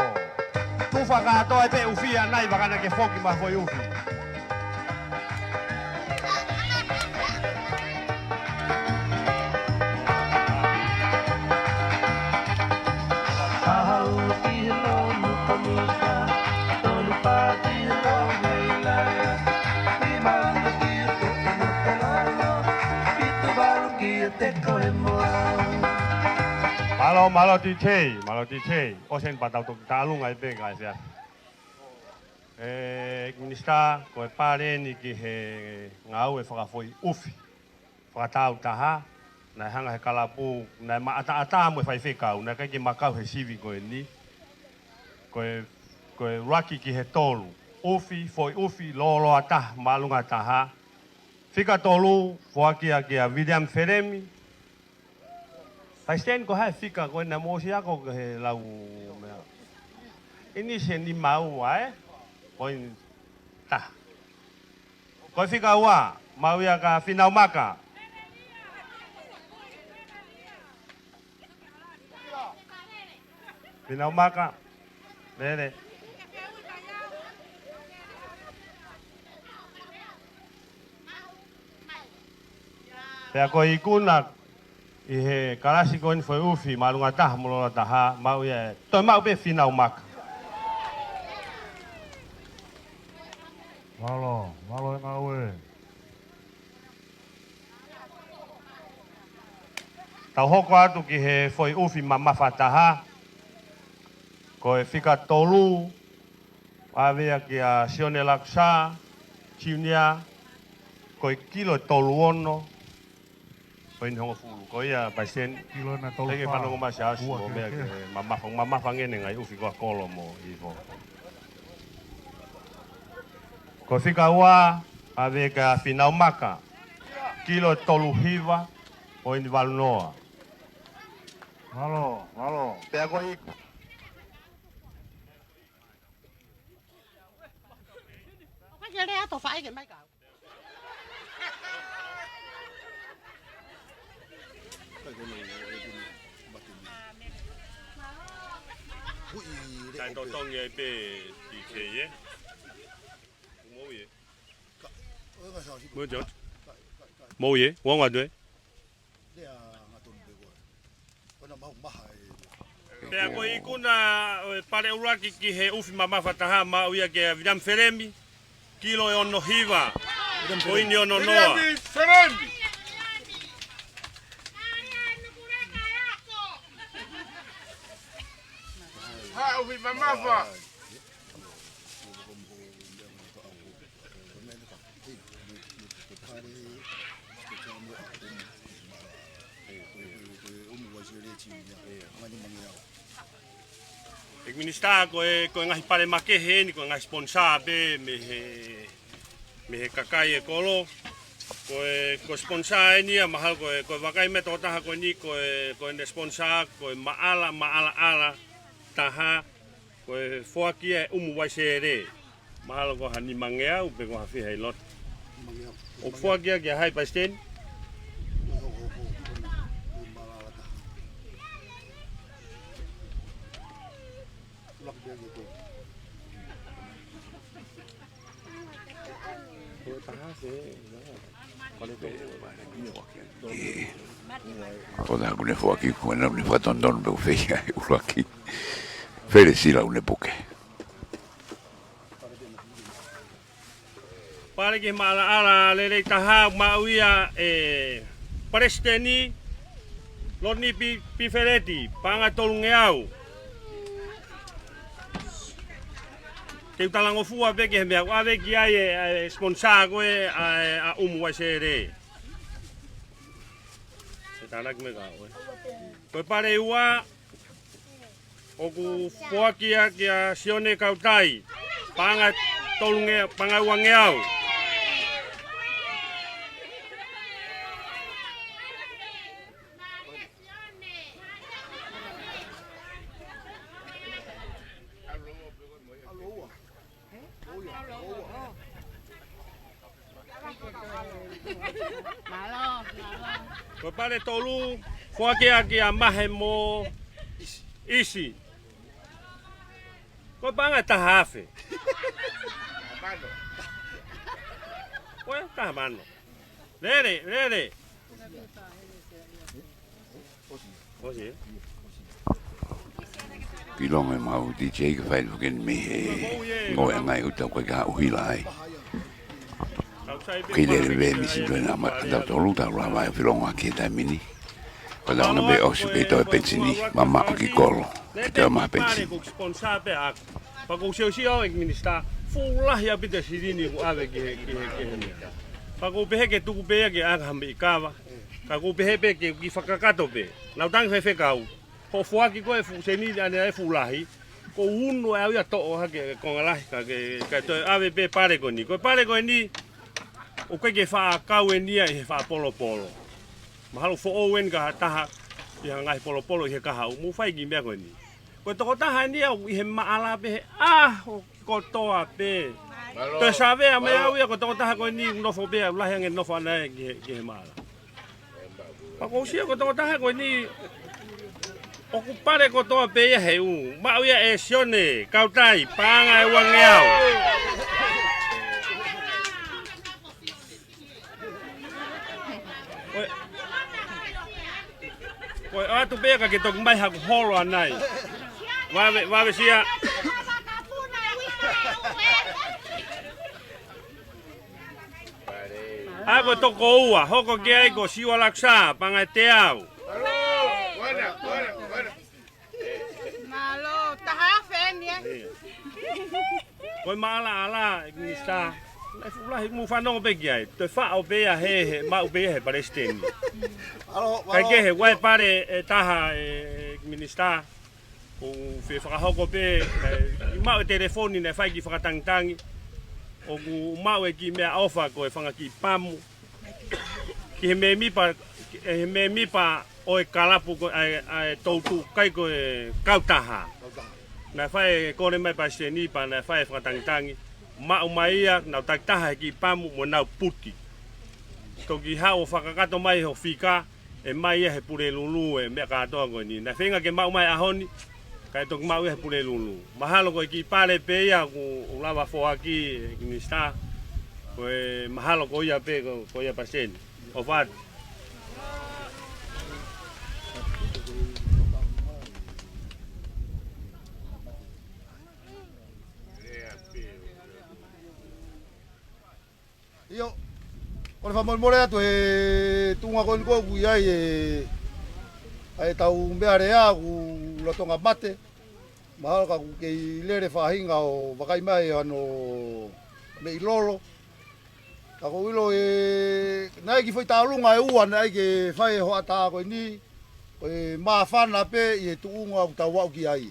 Tufa kātoa pē ʻufi ʻanai, vakai ange ke foki mai foʻi ʻufi. Mālō, mālō D J, mālō D J. ʻOsi eni pea tau toki tālunga ai pē kae fea. ʻE, Minisitā, ko e pale eni ki he ngāue fakafoʻi ʻufi fakatau taha, naʻe hanga he kalapu, naʻe maʻataʻatā mo e faifekau, naʻe ʻikai ke ma kau he sivi ko eni. Ko e, ko e ʻuluaki ki he tolu. ʻUfi, foʻi ʻufi, lōloa taha, māʻolunga taha. Fika tolu, foaki ia kia William Felemi. Palesiteni, ko hai fika ko ena mo si ako ko he lau meʻa. ʻInisi eni maua, ē? Ko eni taha. Ko e fika ua, maʻu ia kia Finau Maka. Finau Maka. Lele. Pea ko e ikuna ʻi he kalasi ko eni foʻi ʻufi, māʻolunga taha mo lōloa taha, maʻu ia ʻe, toe maʻu pē Finau Maka. Mālō, mālō e ngāue. Tau hoko atu ki he foʻi ʻufi mamafa taha. Ko e fika tolu, ʻave ia kia Sione Lakusā Junior, ko e kilo ʻe tolu ono, ko eni hongofulu. Ko ia, Palesiteni. Kilo ena tolu fā. Teke fanongo mai ʻa Siasi mo meʻa ke mamafa, mamafa ange ʻene ngaahi ʻufi ko ē ʻa Kolo mo Ivo. Ko e fika ua, ʻave kia Finau Maka, kilo ʻe tolu hiva, ko eni valu noa. Mālō, mālō. Pea ko e iku- ʻOku ʻikai ke lea atu faʻē ke mai kau. Kae totongi ai pē D J, ē? Mou ē? Mou ē, George? Mou ē? Uongo atu, ē? Pea ko e ikuna ʻo e pale ʻuluaki ki he ʻufi mamafa taha, maʻu ia kia William Felemi, kilo ʻe ono hiva, ko eni ono noa. Felemi! Ha, ʻufi mamafa. ʻEiki Minisitā, ko e, ko e ngaahi pale makehe eni, ko e ngaahi sponsor pē mei he, mei he kakai ʻe Kolo. Ko e, ko e sponsor eni ia, mahalo ko e, ko e vakai mei he tokotaha ko eni, ko e, ko ʻene sponsor, ko e maʻala, maʻalaʻala taha, ko e foaki ia ʻe ʻUmu Uaisele. Mahalo ko ha nimangeau pe ko ha fiha ʻi loto. Nimangeau. ʻOku foaki ia kia hai, Palesiteni? Ko e hoko, hoko, ko e, ko e maʻalaʻala taha. Tulak dia gitu. Ko e taha se, ko e taha. ʻE, ko e taha ʻoku ne foaki, ko ena ʻoku ne fakatonutonu pē ʻoku fēfē ʻa e ʻuluaki. Fele sila ʻoku ne puke. Pale ki he maʻalaʻala lelei taha, maʻu ia ʻe Palesiteni Lotoni Pi-, Pifeleti, paʻanga ʻe tolungeau. Te u talangofua pē ki he meʻa ʻoku ʻave ki ai e, e sponsor ko ē ʻa, ʻa ʻUmu Uaisele. Ko e tānaki mai ka ʻoe. Ko e pale ua, ʻoku foaki ia kia Sione Kautai, paʻanga ʻe tolunge-, paʻanga ʻe uangeau. Ko e pale tolu, foaki ʻaki ʻa Mahe mo ʻIsi. Ko e paʻanga ʻe taha afe. Ko e taha mano. Lele, lele. ʻOsi. Pilonga e mau D J ka fai loken mei he ngoue ʻa e ngaahi ʻuta ko e ka uhila ai. Kei lele vē misi tō ena ma tau tolu tau lava e pilonga ki he taimi ni. Ko tau na pē ʻosi pē toe pensini, mamaʻo ki kolo, ke toe maha pensini. Pea kou siosio ʻEiki Minisitā, fuʻu lahi ʻaupito e silini kuo ʻave ki he, ki he, ki he. Pea kou pehē ke tuku pē ia ke ʻaka ha meʻi kava. Ka kou pehē pē ke kiʻi fakakakato pē. Nau tangi fefekau. Ko e foaki ko e fuʻu seniti ʻanenai fuʻu lahi. Kou unu ʻe au ia toʻo hake e konga lahi ka ke, ka toe ʻave pē pale ko eni. Ko e pale ko eni, ʻoku ʻikai ke faʻa kau eni ia ʻi he faʻa polopolo. Mahalo foʻou eni ka ha taha ʻi ha ngaahi polopolo ʻi he kahaʻu, mou fai e kiʻi meʻa ko eni. Ko e tokotaha eni ia ʻoku ʻi he maʻala pē he ʻaho kotoa pē. Toe savea mai au ia ko e tokotaha ko eni ʻoku nofo pē ia, lahi ange nofo ʻana ia ki he, ki he maʻala. Pea kou sio ko e tokotaha ko eni ʻoku pale kotoa pē ia he ʻū. Maʻu ia ʻe Sione Kautai, paʻanga ʻe uangeau. Ko e, ko e ʻoatu pē ia ka ke toki mai haku holo ʻanai. Vave, vave sia. ʻA ko e toko ua, hoko ki ai ko Siua Laksa, paʻanga ʻe teau. Mālō, taha afe eni ē. Ko e maʻalaʻala, ʻEiki Minisitā. Naʻe fuʻu lahi mou fanongo pē ki ai. Toe faʻo pē ia he, he, maʻu pē ia he palesiteni. Mālō, mālō. Kae kehe, ʻoku ʻi ai e pale ʻe taha, ʻEiki Minisitā. ʻOku fie fakahoko pē, ʻe, ʻi maʻu e telefoni naʻe fai e kiʻi fakatangitangi. ʻOku maʻu e kiʻi meʻaʻofa ko e fanga kiʻi pamu. Ki he mēmipa, ki he mēmipa ʻo e kalapu ko e, ʻa e, ʻa e toutuʻu kai ko e kautaha. Naʻe fai e kole mai palesiteni pea naʻe fai e fakatangitangi. Maʻu mai ia, nau takitaha he kiʻi pamu mo nau puti. Toki haʻu ʻo fakakakato mai ho fika, ʻe mai ia he Pulelulu e meʻa kātoa ko eni. Naʻe feinga ke maʻu mai ʻaho ni, kae toki maʻu ia he Pulelulu. Mahalo ko e kiʻi pale pē ia ʻoku, ʻoku lava foaki ʻEiki Minisitā. Ko e mahalo ko ia pē, ko, ko ia palesiteni. ʻOfa atu. ʻIo, kole fakamolemole atu he tuʻunga ko eni ko ē ʻoku ʻi ai e, ʻa e tau meʻa lea ʻoku lolotonga mate. Mahalo ka ʻoku kei lele faʻahinga ʻo vakai mai ʻa hono meʻi lolo. Ka ʻoku ou ʻilo ē, naʻe ʻi ai e kiʻi foʻi tālunga ʻe ua naʻe ʻai ke fai e hoʻatā ko eni, ko e māfana pē ʻi he tuʻunga ʻoku tau aʻu ki ai.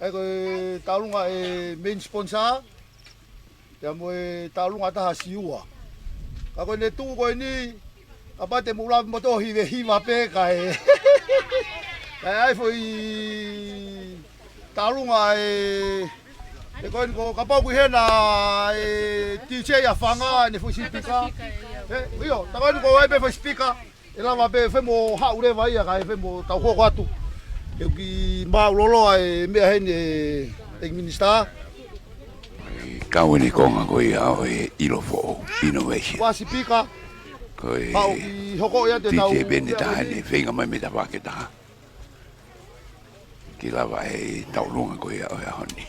ʻA ia ko e tālunga e main sponsor, pea mo e tālunga ʻe taha Siua. Ka ko ʻene tuʻu ko eni, kapau te mou lava moutolu ʻo hivehiva pē kae. Kae ʻai foʻi tālunga ē, ē ko eni ko kapau ʻoku ʻi hena e D J ʻa Fanga, ʻene foʻi sipika. Ē, ʻio, tā ko eni ko ʻai pē foʻi sipika. ʻE lava pē fai mo haʻu leva ia kae fai mo tau hoko atu. Ke u kiʻi mālōlō ʻa e meʻa heni ʻEiki Minisitā. Kau ʻene konga ko ia ʻo e ʻilo foʻou, innovation. Ko e sipika. Ko e pau ki hoko ia te tau D J Bene taha ʻene feinga mai mei tafaʻaki ʻe taha. Ke lava e tau longa ko ia ʻo e ʻaho ni.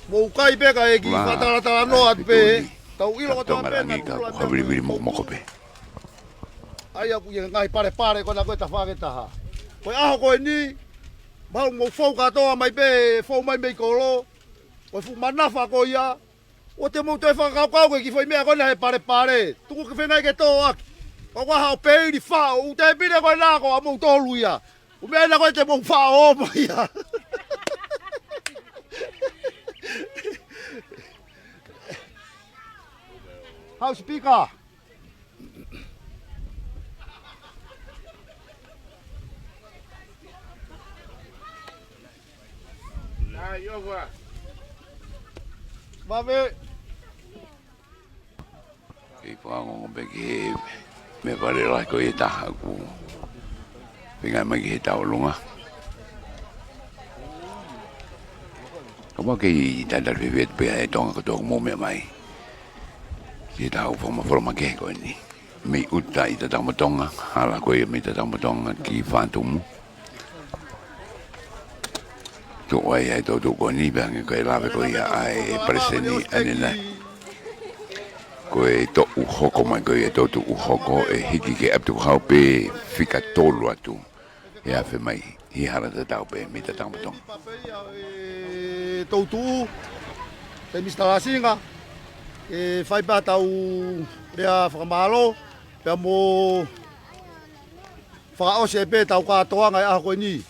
Mou kai pē ka e kiʻi fakatalatalanoa atu pē. Tau ʻilo ko tau pē na ka ko ha vilivili mokomoko pē. ʻA ia ʻoku ʻi ai e ngaahi palepale ko ena ko e tafaʻaki ʻe taha. Ko e ʻaho ko eni, mahalo mou fou kātoa mai pē, fou mai mei kolo. Ko e fuʻu manafa ko ia, ʻoua te mou toe fakakaukau ko e kiʻi foʻi meʻa ko ena he palepale. Tuku ke feinga ke tō ʻaki. Ko e ʻaho ʻo peili faʻo, ʻū tēpile ko ena ko ʻamoutolu ia. ʻO meʻa ena ko e te mou faʻo mai ia. House Speaker. Vave. Kei fakaongo pē ki he Meʻa fale lahi ko ia ʻe taha ʻoku feinga mai ki he tauʻolunga. Ka mau kei tatali fefefe atu pē ʻa e Tonga kotoa ʻoku mou meʻa mai ki he tau fakamafola makehe ko eni. Mei ʻuta ʻi Tatakamotonga, hala ko ia mei Tatakamotonga ki Fatumu. Tuʻu ai ʻa e toʻutuʻu ko eni, pea hangē ko e lave ko ia ʻa e palesiteni ʻanenai. Ko e toʻu hoko mai ko ia, toʻutuʻu hoko ʻe hiki ki he ʻapi tukuhau pē fika tolu atu. ʻE afe mai ʻi he hala tatau pē mei Tatakamotonga. Toʻutuʻu, ʻe Misita Lasinga, ʻe fai pē ʻetau lea fakamālō, pea mo fakaʻosi ai pē ʻetau kātoanga ʻi he ʻaho ko eni.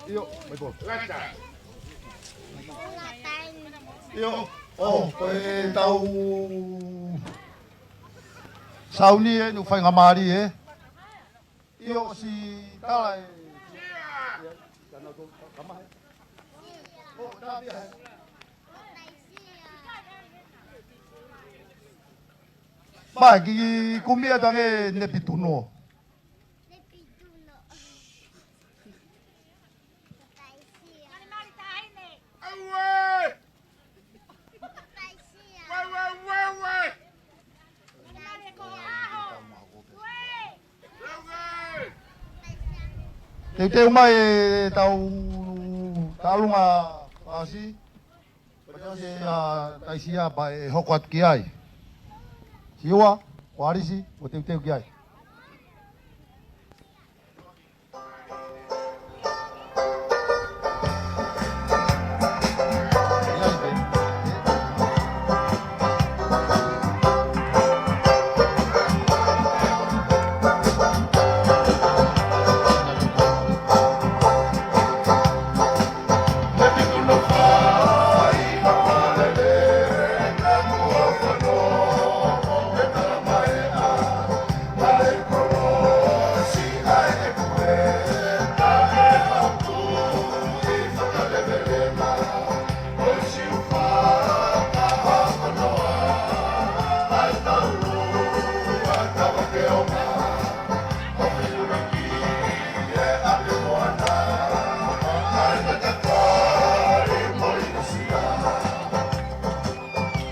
ʻIo, Michael. ʻIo, ʻo, ko e tau sauni ē, ʻoku faingamālie ē. ʻIo, ʻosi tala ē. ʻO, tā pia ē. Mai, kiʻi kumi atu ange Nepituno. Teuteu mai ʻetau tauʻolunga fakaʻosi. Ko e ʻosi ʻa Taisia pea ʻe hoko atu ki ai. Siua, ko Alisi, ʻo teuteu ki ai.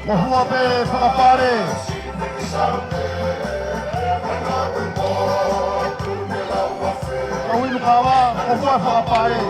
Mo hua pē fakapale. Kau inu kava, mo hua fakapale.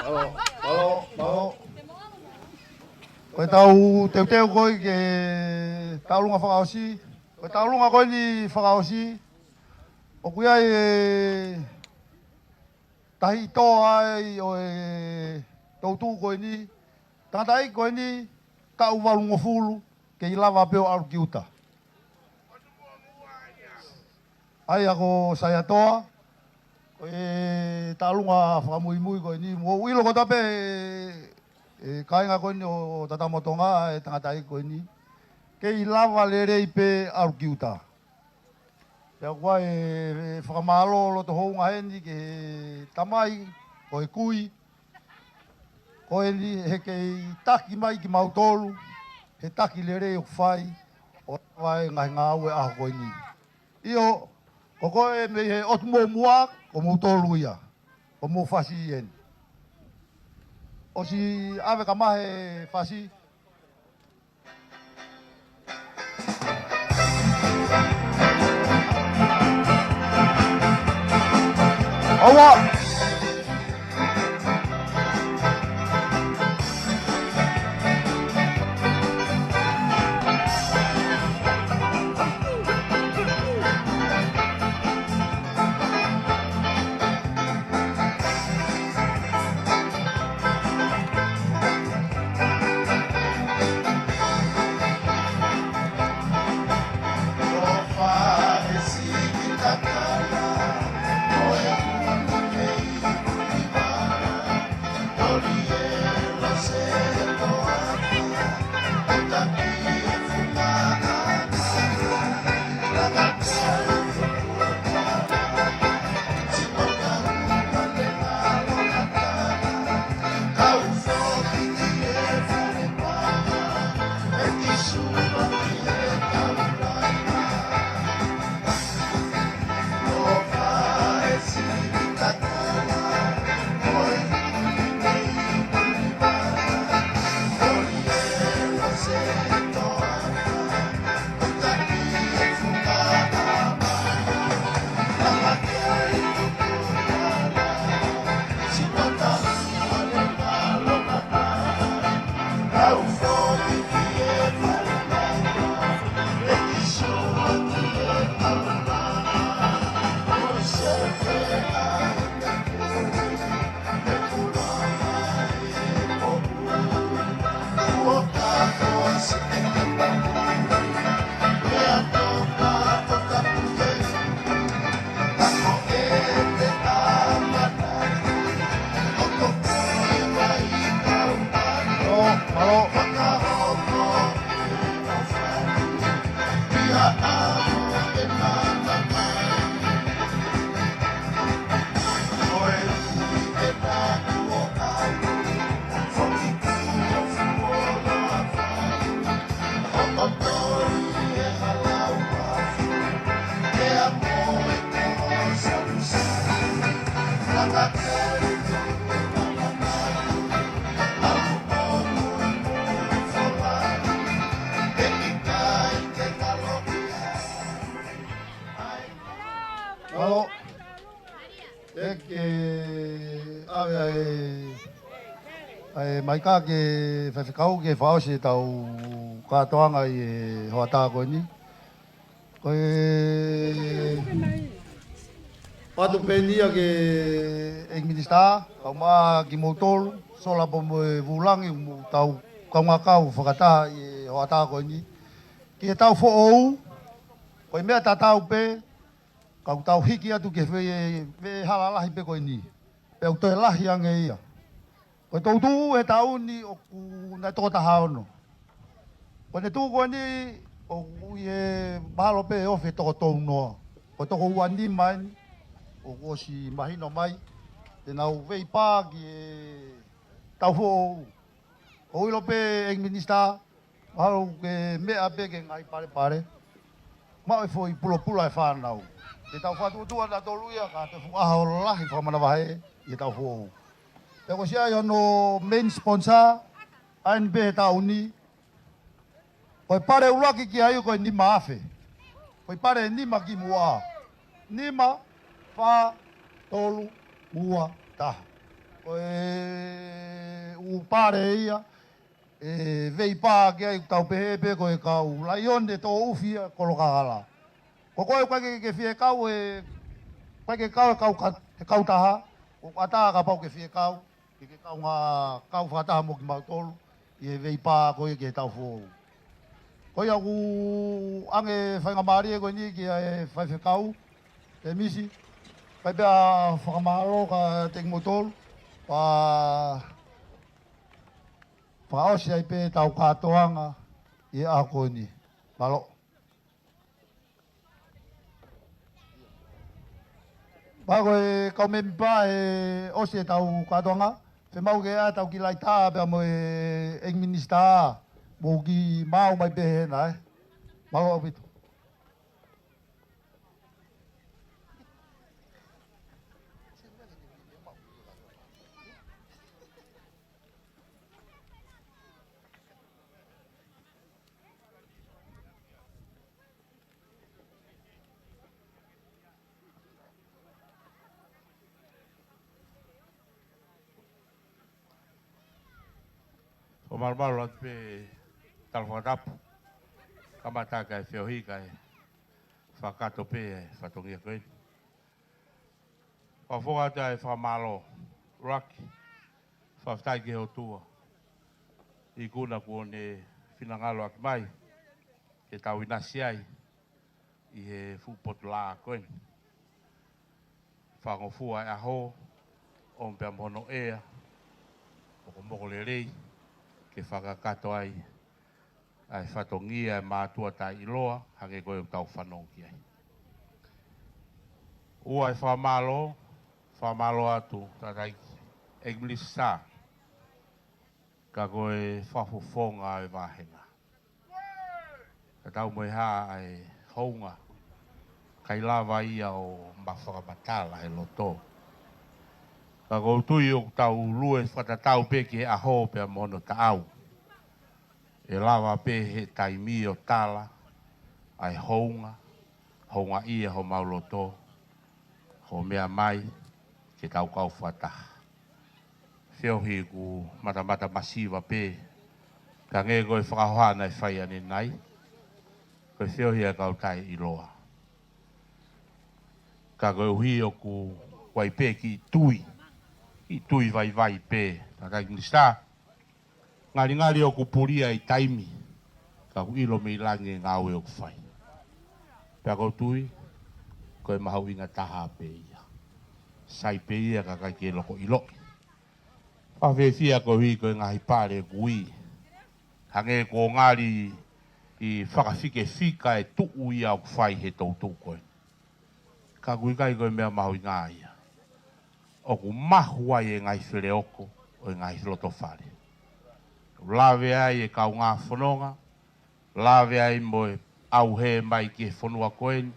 Mālō, mālō, mālō. Ko ʻetau teuteu ko ē ki he tauʻolunga fakaʻosi. Ko e tauʻolunga ko eni fakaʻosi, ʻoku ʻi ai e tahi toa ai ʻo e toʻutuʻu ko eni. Tangataʻeiki ko eni, taʻu valungofulu, kei lava pē ʻo ʻalu ki ʻuta. ʻA ia ko Saiatoa, Ko e taʻalunga fakamuimui ko eni, mou ʻilo kotoa pē, ʻe kāinga ko eni ʻo Tatamotonga, ʻe tangataʻeiki ko eni. Kei lava lelei pē ʻalu ki ʻuta. Pea ʻoku ʻi ai e fakamālō loto hounga heni ki he tamai, ko e kui, ko eni he kei taki mai kimautolu, he taki lelei ʻoku fai, ʻo lava e ngaahi ngāue ʻaho ko eni. ʻIo, ko koe mei he ʻotu muʻomuʻa, ko moutolu ia, ko mou fasi eni. ʻOsi ʻave ka mahe fasi. ʻAua! Mālō. ʻE ke ʻave ʻa e, ʻa e maika ki he faifekau ke fakaʻosi ʻetau kātoanga ʻi he hoʻatā ko eni. Ko e ʻoatu pē eni ia ki he ʻEiki Minisitā, kae ʻumaʻā kimoutolu, Sola pea mo e Vulangi, ʻoku mou tau kaungā kau fakataha ʻi he hoʻatā ko eni. Ki heʻetau foʻou, ko e meʻa tatau pē, ka ʻoku tau hiki atu ki he veʻe, veʻe hala lahi pē ko eni. Pea ʻoku toe lahi ange ia. Ko e toʻutuʻu he taʻu ni ʻoku naʻe toko taha ono. Ko ʻene tuʻu ko eni ʻoku ʻi he mahalo pē ʻe ofi he toko tolu noa. Ko e toko ua nima eni, ʻoku ʻosi mahino mai. Te nau veipā ki heʻetau foʻou. ʻOku ou ʻilo pē ʻEiki Minisitā, mahalo ke meʻa pē ki he ngaahi palepale. Maʻu e foʻi pulopula e fānau. Te tau fakatuʻutuʻu ʻa nautolu ia ka te fuʻu ʻaho lahi fakamanavahē ʻi heʻetau foʻou. Pea ko e siʻi ʻa hono main sponsor, ʻa eni pē he taʻu ni. Ko e pale ʻuluaki ki ai ko e nima afe. Ko e pale nima kimuʻa. Nima, fā, tolu, ua, taha. Ko e ʻū pale ia, ʻe veipā ki ai ʻoku tau pehē pē ko e kau laione toʻufi ʻa Kolokakala. Ko koe ʻoku ʻikai ke, ke fie kau ʻe, ʻikai ke kau ʻe kau ka, ʻe kau taha, ʻoku ʻatā kapau ke fie kau, ke ke kaungā kau fakataha mo kimautolu, ʻi he veipā ko ia ki heʻetau foʻou. Ko ia ʻoku ʻoange faingamālie ko eni ki he faifekau, ʻEmisi. Pea pea fakamālō kiate kimoutolu, pea fakaʻosi ai pē ʻetau kātoanga ʻi he ʻaho ko eni. Mālō. Pea ko e kau mēmipa, ʻe ʻosi ʻetau kātoanga, fiemaʻu ke ʻai ʻetau kiʻi laitā pea mo e ʻEiki Minisitā, mou kiʻi maau mai pē hena, ē. Mālō ʻaupito. Fakamalumalu atu pē tala fakatapu. Kamata kae feohi kae fakakakato pē e fatongia ko eni. Fakafofonga atu ʻa e fakamālō. ʻUluaki, fakafetaʻi ki he ʻOtua. ʻIkuna kuo ne finangalo ʻaki mai ke tau ʻinasi ai ʻi he fuʻu potu laʻā ko eni. Fakangofua e ʻaho, ʻomi pea mo hono ʻea mokomoko lelei, ke fakakakato ai ʻa e fatongia e mātuʻa taʻeʻiloa, hangē ko ē ʻoku tau fanongo ki ai. ʻUa e fakamālō, fakamālō atu, tangataʻeiki, ʻEiki Minisitā, ka ko e fakafofonga e vāhenga. Ka tau mo e hā ʻa e hounga, ʻikai lava ia ʻo ma fakamatala he loto. Ka ʻoku ou tui ʻoku tau lue fakatatau pē ki he ʻaho pea mo hono taʻau. ʻE lava pē he taimi ʻo tala ʻa e hounga, houngaʻia homau loto, hoʻo meʻa mai ke tau kau fakataha. Feohi ʻoku matamata masiva pē, ka hangē ko e fakahoha naʻe fai ʻanenai, ko e feohi ʻa e kau taʻeʻiloa. Ka koeʻuhi ʻoku ʻi ai pē kiʻi tui, kiʻi tui vaivai pē, tangataʻeiki Minisitā, ngalingali ʻoku pulia ʻi taimi, ka ʻoku ʻilo mei langi e ngāue ʻoku fai. Pea ʻoku ou tui, ko e mahuʻinga taha pē ia. Sai pē ia ka ʻikai ke loko ʻiloʻi. Fakafiefia koeʻuhi ko e ngaahi pale ʻoku ui. Hangē kuo ngali ʻi fakafikefika e tuʻu ia ʻoku fai he toutou ko ē. Ka ʻoku ʻikai ko e meʻa mahuʻinga ia. ʻOku mahu ai e ngaahi feleoko ʻo e ngaahi lotofale. Lave ai e kaungā fononga, lave ai mo e ʻauhē mai ki he fonua ko eni,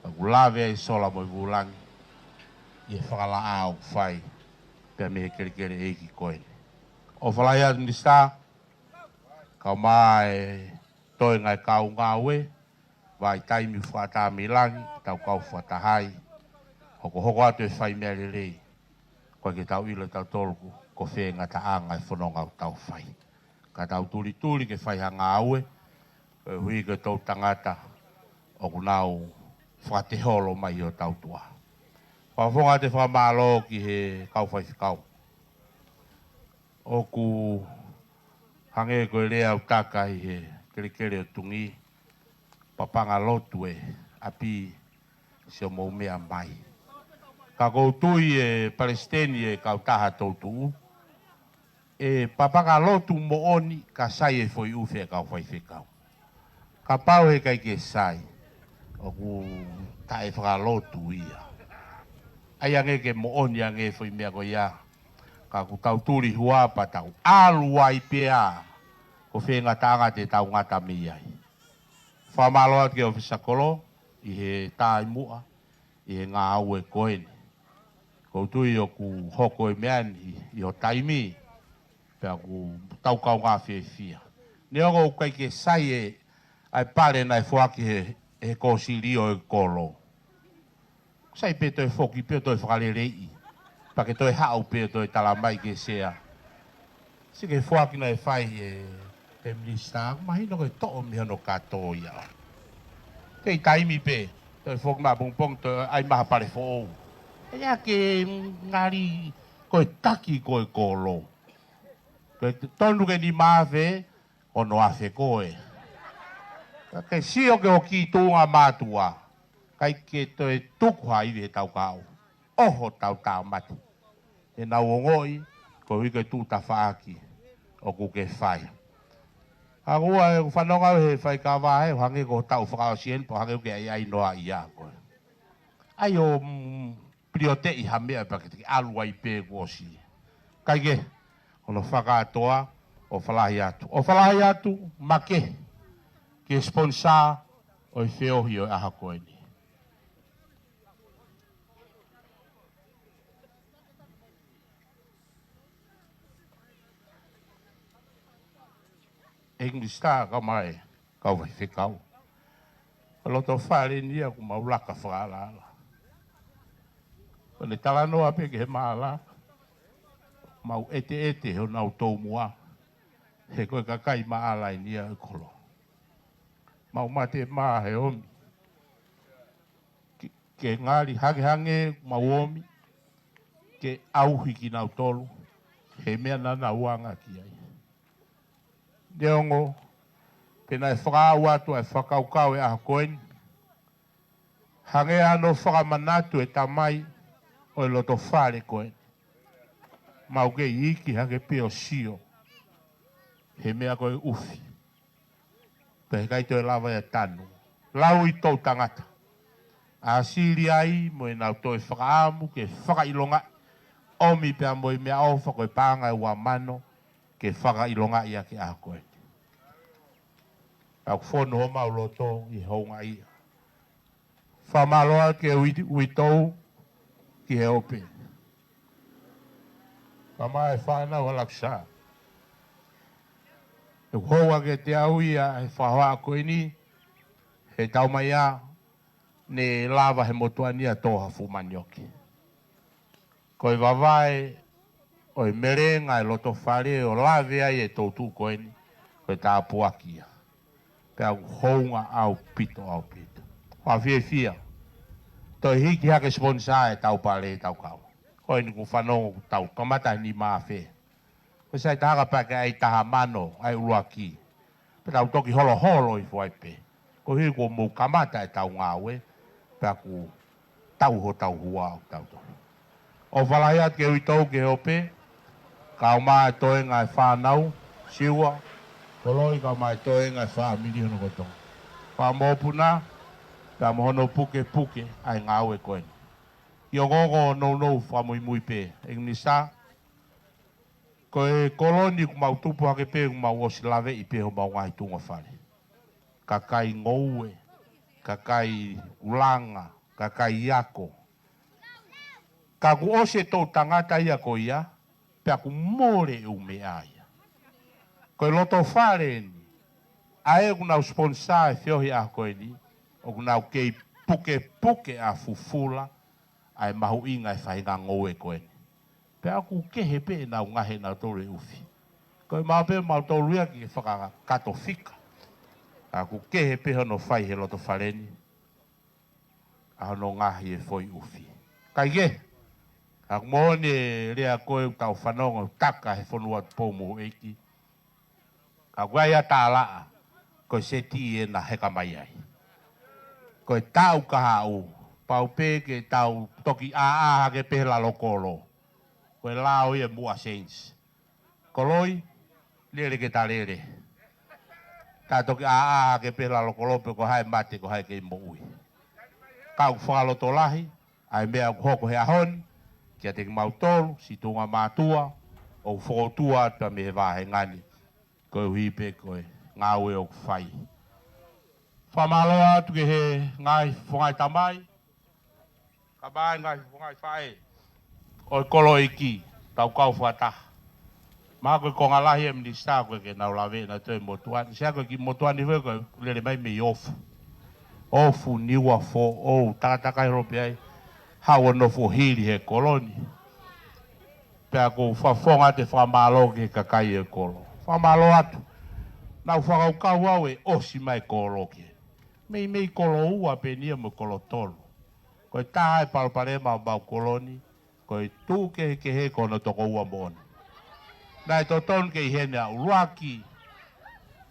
ʻoku lave ai sola mo e vūlangi, ʻi he fakalaʻā ʻoku fai, pea mei he kelekele ʻeiki ko eni. ʻOfa lahi atu Minisitā, kae ʻumaʻā e toenga e kau ngāue, vaʻi taimi fakaʻatā mei langi, tau kau fakataha ai, hokohoko atu e fai meʻa lelei, ko e ke tau ʻilo tautolu ko, ko fē ngataʻanga e fononga ʻoku tau fai. Ka tau tulituli ke fai ha ngāue, koeʻuhi ko e toʻutangata ʻoku nau fakateholo mai ʻi hotau tuʻa. Fakafofonga atu e fakamālō ki he kau faifekau. ʻOku hangē ko e lea ʻoku taka ʻi he kelekele ʻo Tonga, papanga lotu e ʻapi siʻomou meʻa mai. Ka ʻoku ou tui e Palesiteni e kautaha toutou, ʻe papanga lotu moʻoni ka sai e foʻi ʻufi e kau faifekau. Kapau he ʻikai ke sai, ʻoku taʻefakalotu ia. ʻAi ange ke moʻoni ange foʻi meʻa ko ia. Ka ʻoku tau tuli hua pea tau ʻalu ai pea, ko fē ngataʻanga te tau ngata mei ai. Fakamālō atu ki he ʻōfisa kolo, ʻi he taimi muʻa, ʻi he ngāue ko eni. ʻOku ou tui ʻoku hoko e meʻa ni ʻi, ʻi ho taimi, pea ʻoku tau kaungā fiefia. Neongo ʻoku ʻikai ke sai e, ʻa e pale naʻe foaki he, he kōsilio e kolo. Sai pē toe foki pē toe fakaleleiʻi. Pea ke toe haʻu pē toe tala mai ki he sea. Sio ki he foaki naʻe fai ʻe, ʻe Minisitā, mahino ko e toʻo mei hono kātoi ia. Kei taimi pē, toe foki mai ʻapongipongi toe ʻai mai ha pale foʻou. ʻE ʻikai ke ngali ko e taki ko e kolo. Ko e tonu ke nima afe, ono afe ko ē. Ka ke sio ki ho kiʻi tuʻunga mātuʻa, ʻikai ke toe tuku ha ivi he tau kahaʻu. ʻoho tau tāmate. ʻE nau ongoʻi, ko e hiko e tuʻu tafaʻaki ʻoku ke fai. Ka ʻoku ʻi ai ʻeku fanongo au he faikava he, ʻo hangē ko e taʻu fakaʻosi eni, pea hangē ʻoku ke ʻaiʻai noa ia koe. ʻAi ʻo, mm, pilioteʻi ha meʻa pea ke te ke ʻalu ai pē kuo ʻosi. Kae kehe, hono fakakātoa, ʻofa lahi atu. ʻOfa lahi atu, makehe, ki he sponsor ʻo e feohi ʻo e ʻaho ko eni. ʻEiki Minisitā, kau mai, kau faifekau. Ko e loto fale ni ia ʻoku mau laka fakaʻalaʻala. Ko ʻene talanoa pē ki he māla, mau ʻeteʻete honau toumuʻa. He ko e kakai maʻala eni ia ʻo e kolo. Mau mate mā he omi. Ke, ke ngali hangehangē mau omi, ke ʻauhi kinautolu he meʻa naʻa nau anga ki ai. Neongo pe naʻe fakaʻau atu ʻa e fakakaukau ʻo e ʻaho ko eni, hangē hano fakamanatu e tamai ʻo e loto fale ko eni, mau kei iiki hake pē ʻo sio he meʻa ko e ʻufi. Pea heʻikai toe lava ia ʻo tanu. Lau ʻi toʻutangata. ʻAsili ai mo ʻenau toe fakaʻamu ke fakaʻilongaʻi, ʻomi pea mo e meʻaʻofa ko e paʻanga ʻe ua mano ke fakaʻilongaʻi ʻaki e ʻaho ko eni. Ka ʻoku fonu homau loto ʻi he houngaʻia. Fakamālō atu ki he ui-, uitou ki he ope. Kau mai e fānau ʻa Lakisa. ʻOku houa kiate au ia e fakahoa ko eni, he taumaiā ne lava he motuʻa ni ʻo tō ha fuʻu manioke. Ko e vavae ʻo e melenga e loto fale ʻo lave ai e toutuʻu ko eni, ko e tāpuaki ia. Pea ʻoku hounga ʻaupito, ʻaupito. Fakafiefia. Toe hiki hake sponsor e tau pale tau kau. Ko eni ʻoku fanongo ʻoku tau kamata ni mā fē. Ko e sai taha ka pea ke ʻai taha mano, ʻai ʻuluaki. Pea tau toki holoholo hifo ai pē. Koeʻuhi kuo mou kamata e tau ngāue, pea ʻoku tau hotau hua ʻo tautolu. ʻOfa lahi atu ki he uitou ki he ope, kau mai e toenga e fānau, Siua, Koloi, kau mai e toenga e fāmili hono kotoa. Fakamōpuna, pea mo hono pukepuke ʻa e ngāue ko eni. ʻI he ongoongo nounou fakamuimui pē, ʻEiki Minisitā, ko e kolo ni ʻoku mau tupu hake pē, ʻoku mau ʻosi laveʻi pē homau ngaahi tuʻunga fale. Kakai ngoue, kakai ulanga, kakai ako. Ka kuo ʻosi e toʻutangata ia ko ia, pea ʻoku mole e ʻū meʻa ia. Ko e loto fale eni, ʻa ē ʻoku nau sponsor e feohi ʻaho ko eni, ʻoku nau kei pukepuke ʻa fufula, ʻa e mahuʻinga e faʻahinga ngoue ko eni. Pea ʻoku kehe pē ʻenau ngaohi ʻenautolu e ʻufi. Ko e mau pē mautolu ia ke fakakato fika. ʻOku kehe pē hono fai he loto fale ni, ʻa hono ngaohi e foʻi ʻufi. Kae kehe, ʻoku moʻoni e lea ko ē ʻoku tau fanongo, taka he fonua Tupou mo Houʻeiki. Ka ʻoku ʻi ai ʻa e talaʻa, ko e seti ē naʻe heka mai ai. Ko e taʻu kahaʻu, pau pē ke tau toki ʻāʻā hake pē he lalo kolo. Ko e lao ia muʻa Saints. Koloi, lele ke ta lele. Ta toki ʻāʻā hake pē he lalo kolo pe ko hai mate ko hai kei moʻui. Ka ʻoku fakalotolahi, ʻa e meʻa ʻoku hoko he ʻaho ni, kiate kimautolu, siʻi tuʻunga mātuʻa, ʻoku fokotuʻu atu mei he vāhenga ni, koeʻuhi pē ko e ngāue ʻoku fai. Fakamālō atu ki he ngaahi fofonga tamai, ka mai ngaahi fofonga faʻē, ʻo e kolo ʻeiki, tau kau fakataha. Mahalo ko e konga lahi e minisitā ko ē ke nau lave ʻenautolu e motuʻa ni. Sai ko e kiʻi motuʻa ni foki ko e lele mai mei Ofu. Ofu, Niuafoʻou, takatakai holo pē ai. Haʻu ʻo nofo hili he kolo ni. Pea ʻoku ou fakafofonga atu e fakamālō ki he kakai e kolo. Fakamālō atu. Naʻá ku fakakaukau au ʻe ʻosi mai e kolo ke. Meimei kolo ua pē eni ia mo e kolo tolu. Ko e taha e palopalema ʻo mau kolo ni, ko e tuʻu kehekehe ko hono toko ua moʻoni. Naʻe totonu ke ʻi heni ʻa ʻUluaki,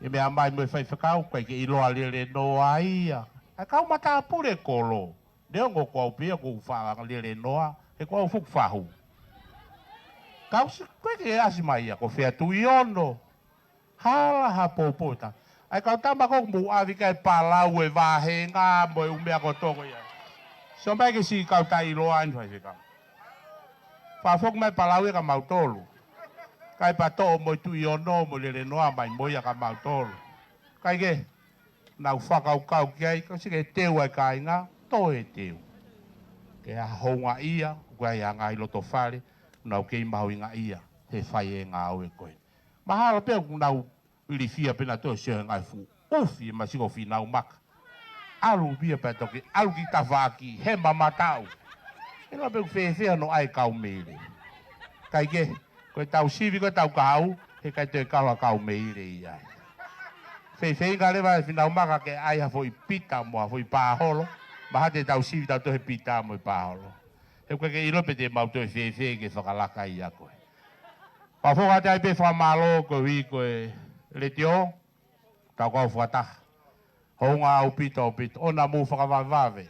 ʻe meʻa mai mo e faifekau, ʻikai ke ʻiloa lelenoa ia. ʻA e kau matāpule kolo, neongo ko au pē ia ʻoku ou faʻa lelenoa, He ko au fuku fahu. Kau si koe ke asi mai ia, ko fea Tuʻi Ono. Hala ha poupou ta. ʻAi kau tama ko mou ʻavi kai palau e vahenga mo e umea ko toko ia. So mai ke si kau tai loa ni fai fekau. Fafoki mai palau e ka mautolu. Kai pa toʻo mo e Tuʻi Ono mo e lele noa mai mo ia ka mautolu. Kai ke, nau fakaukau ki ai, ka si ke teu ai kāinga, toe teu. Ke a hounga ia, ko ai a ngai loto fale, nau kei mahuinga ia, he fai e ngāue ko ē. Mahalo pea ku nau ilifia pena toe sio he ngai fu, ufi e masiko finau maka. Alu pia pea toki, alu ki tafaki, he mamatau. E loa pe ku fefea no ai kau meile. Kai ke, ko e tau sivi ko e tau kau, he kai toe kau a kau meile i ai. Feifeinga leva e finau maka ke ai ha foʻi pita mo ha foʻi pāholo, maha te tau sivi tau toe pita mo e pāholo. He koe ke ilo pe te mau toe fefe ke fakalaka ia koe. Pafoka te ai pe fakamālō ko ui ko e letio, tau kau fakataha. Hounga ʻaupito, ʻaupito. ʻOna mou fakavavevave.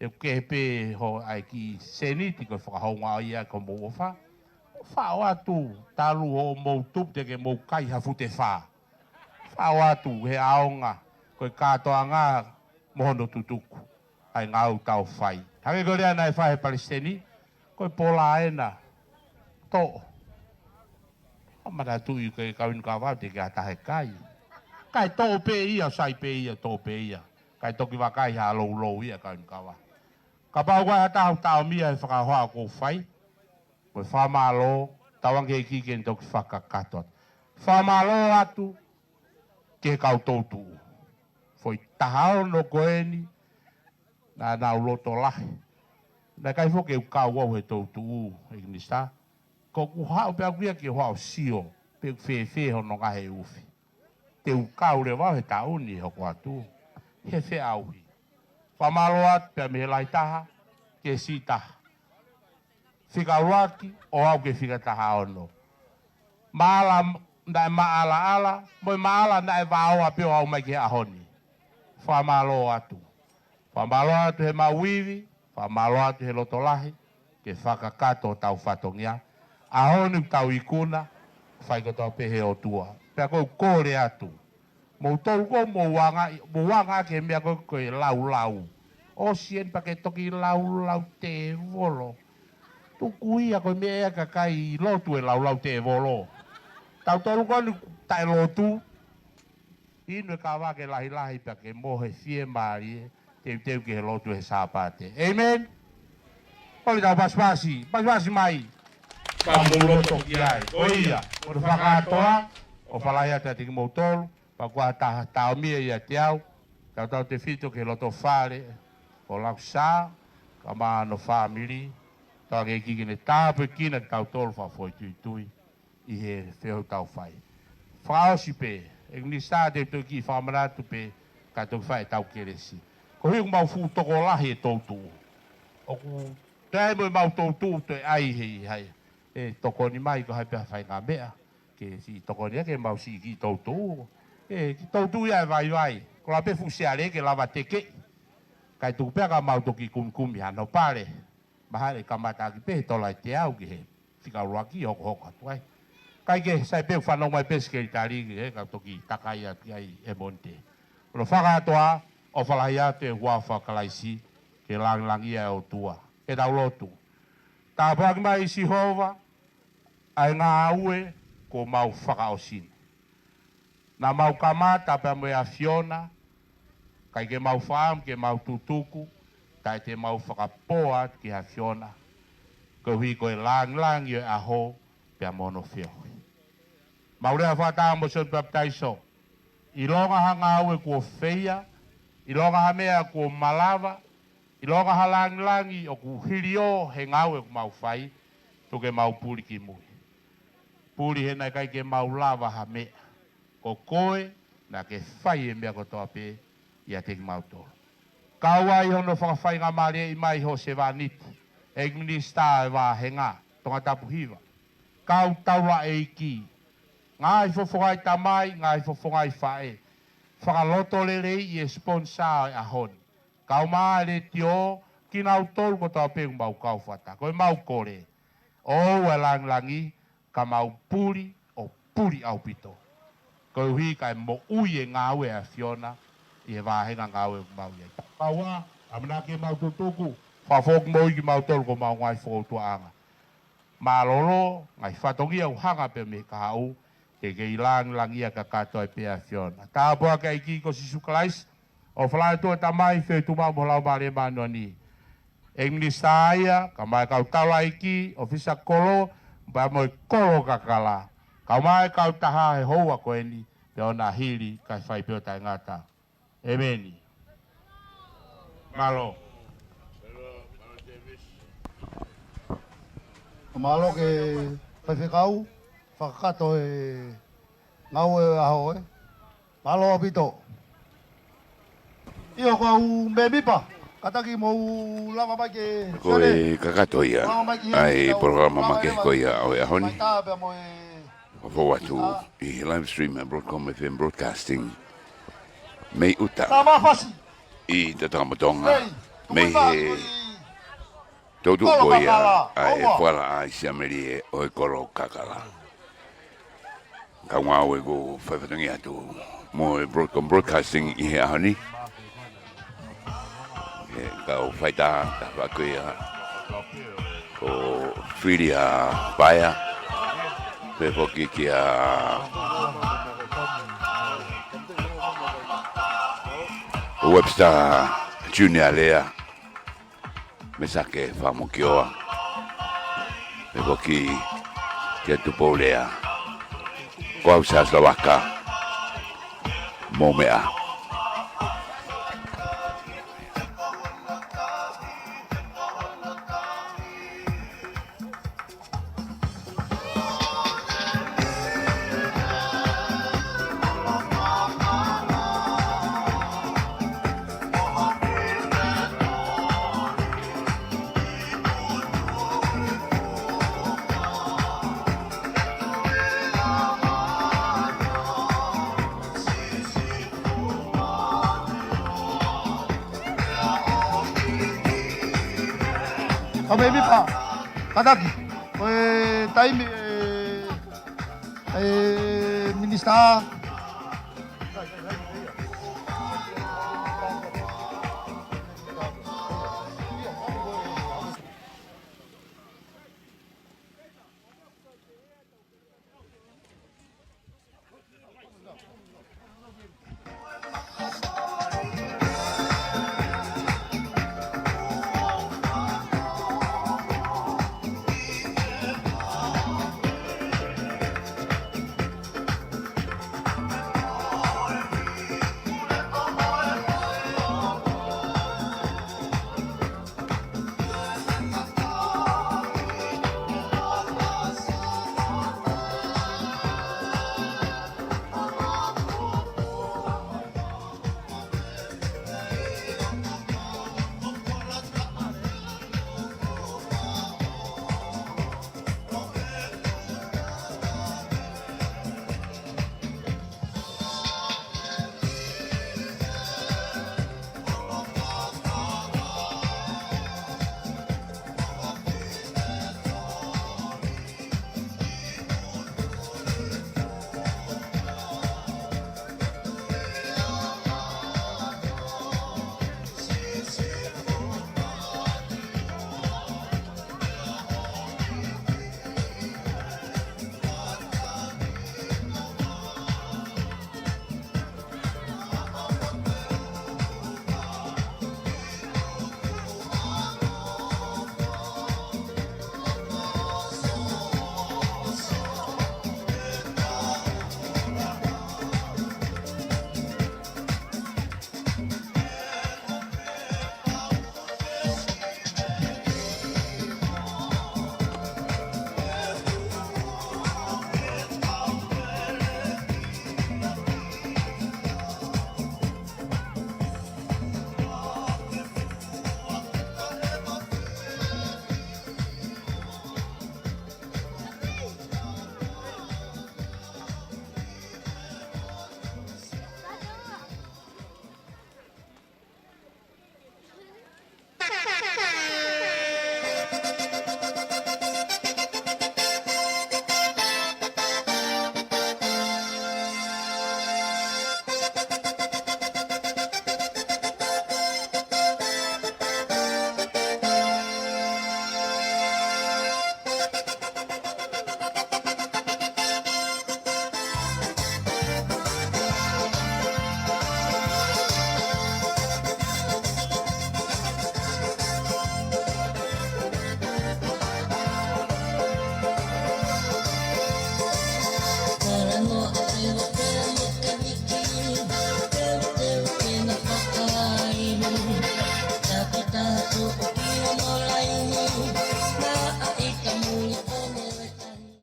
E ke pe ho ai ki seniti ko fakahounga ia ko mou ofa. Fa o atu, talu ho mou tupu te ke mou kai ha fute fa. Fa o atu, he aonga, ko e kātoanga, mo hono tutuku. Ai ngau tau fai. Hake ko lea nae fai he palesiteni, ko e pola ena. Toʻo. A mana tui ke kau inu kava te ke ata he kai. Kai toʻo pe ia, sai pe ia, toʻo pe ia. Kai toki vakai ha loulou ia kau inu kava. Kapau ko e ata hau taomia he fakahoa ko fai. Ko e fakamālō, tauange ki ke toki fakakakato atu. Fakamālō atu, ke kau toutu. Foʻi taha ono ko eni, na nau loto lahi. Na kai foke u kau au he toutu, e minisitā. Ko ku hau pea kuia ke hoa o sio, pe fefe hono ngahe ufi. Te u kau leva he taʻu ni hoko atu. He feʻauhi. Fakamālō atu pea mei he lahi taha, ke si taha. Fika ʻuluaki, o au ke fika taha ono. Maʻala, naʻe maʻalaʻala, mo e maʻala naʻe vaoa pe o au mai ke ʻaho ni. Fakamālō atu. Fakamālō atu he mau ivi, fakamālō atu he loto lahi, ke fakakato tau fatongia. ʻAho ni tau ikuna, fai kotoa pe he ʻOtua. Pea ko u kole atu. Mou tolu ko mou anga, mou anga ke mea ko ko e laulau. O sien pa ke toki laulau tēvolo. Tuku ia ko e meʻa ia kakai lotu e laulau tēvolo. Tau tolu ko ni taʻe lotu. Inu e kava ke lahilahi pea ke mohe fie mālie. Teuteu ke he lotu he Sāpate. Amen. Oli tau pasipasi. Pasipasi mai. Ka mou loto ki ai. Ko ia. Ko te fakatoa. ʻOfa lahi atu kiate kimoutolu. Pea ko ha taha taomia ia te au, tautautefito ki he loto fale, ʻo Lakusā, ka mo hono fāmili, tau ke kiki ne tāpuekina kitautolu fakafoʻituitui, ʻi he feohi tau fai. Fakaʻosi pe, e minisitā te u toki fakamanatu pe, ka toki fai e tau kelesi. Ko hiku mau fuʻu tokolahi e toutu. ʻOku tae mo e mau toutu toe ai hei hai. E tokoni mai ko hai pea fai ngā meʻa. Ke si tokoni ke mau si ki toutu. E, ki toutu ia e vaivai. Ko la pe fuʻu seale ke lava teke. Kai tuku pea ka mau toki kumikumi hano pale. Mahale kamata ki pe tola e te au ki he. Fika ʻuluaki hokohoko atu ai. Kai ke sai pe fanau mai pe sekelitali ki he ka toki takai atu ai e monite. Lo fakatoa, ʻofa lahi atu e huafa Kalaisi. Ke langilangi ia e ʻOtua. Ke tau lotu. Tāpuaki mai Sihova, ʻa e ngāue kuo mau fakaʻosi ni. Naʻa mau kamata pea mo e ʻAfiona, kai ke mau faamu ke mau tutuku, tae te mau fakapō atu ki he ʻAfiona, koeʻuhi ko e langilangi ʻo e ʻaho pea mo hono feohi. Mau lea fakataha mo Sione Papitaiso, ʻilonga ha ngāue kuo feia, ʻilonga ha meʻa kuo malava, ʻilonga ha langilangi ʻoku hilio he ngāue ʻoku mau fai, tuku ke mau puli ki mui. Puli he naʻe ʻikai ke mau lava ha meʻa. Ko koe, naʻa ke fai e meʻa kotoa pē, ʻiate kimautolu. Kau ai hono fakafaingamālieʻi mai ho sevāniti, e minisitā e vāhenga, Tongatapu Hiva. Kau taulaʻeiki, ngaahi fofongaʻi tamai, ngaahi fofongaʻi faʻē. Fakalotoleleiʻi e sponsor e ʻaho ni. Kau mai e letiō, kinautolu kotoa pē ʻoku mau kau fakataha. Ko ʻemau kole, ʻoua ʻe langilangi, ka mau puli ʻo puli ʻaupito. Koeʻuhi kae moʻui e ngāue ʻa e ʻAfiona ʻi he vāhenga ngāue ʻoku mau ʻi ai. Kaua, ʻamanaki ke mau tutuku, fakafoki moʻui kimautolu ko homau ngaahi fokoutuaʻanga. Mālōlō ngaahi fatongia ʻoku hanga pē mei he kahaʻu, ke kei langilangiʻia kakato ai pē ʻa e ʻAfiona. Tāpuaki ʻa e ʻEiki ko Sīsū Kalaisi, ʻofa lahi ʻa e ʻOtua ko e Tamai, feohi ʻa e Tuʻi mo e Laumālie Māʻoniʻoni, ʻEiki Minisitā ia, kae ʻumaʻā e kau taulaʻeiki, ʻōfisa kolo, pea mo e kolo kakala. Kae ʻumaʻā e kautaha he houa ko eni, pea ʻo na hili kae fai pē ʻo taʻengata. ʻEmeni. Mālō. Mālō ki he faifekau, fakakakato e ngāue ʻo e ʻaho, ē. Mālō ʻaupito. ʻIo, ko au mēmipa, kātaki mou lava mai ke Ko e kakato ia, ʻa e polokalama makehe ko ia ʻo e ʻaho ni. Fou atu ʻi he live stream ʻa e Broadcom F M Broadcasting mei ʻuta ʻi Tatakamotonga, mei he toʻutuʻu ko ia ʻa e fualaʻā ʻi Siamelie ʻo e kolo kakala. Kau ngāue ʻoku fai fatongia atu mo e Broadcom Broadcasting ʻi he ʻaho ni. He kau faitā, tafaʻaki ia ko Filia Paea, pea foki kia Webster Junior Lea, Mesake Famukioa, pea foki kia Tupou Lea, ko au Siaosi Lavaka, mou meʻa. Kau mēmipa, kātaki, ko e taimi ē, ē, Minisitā.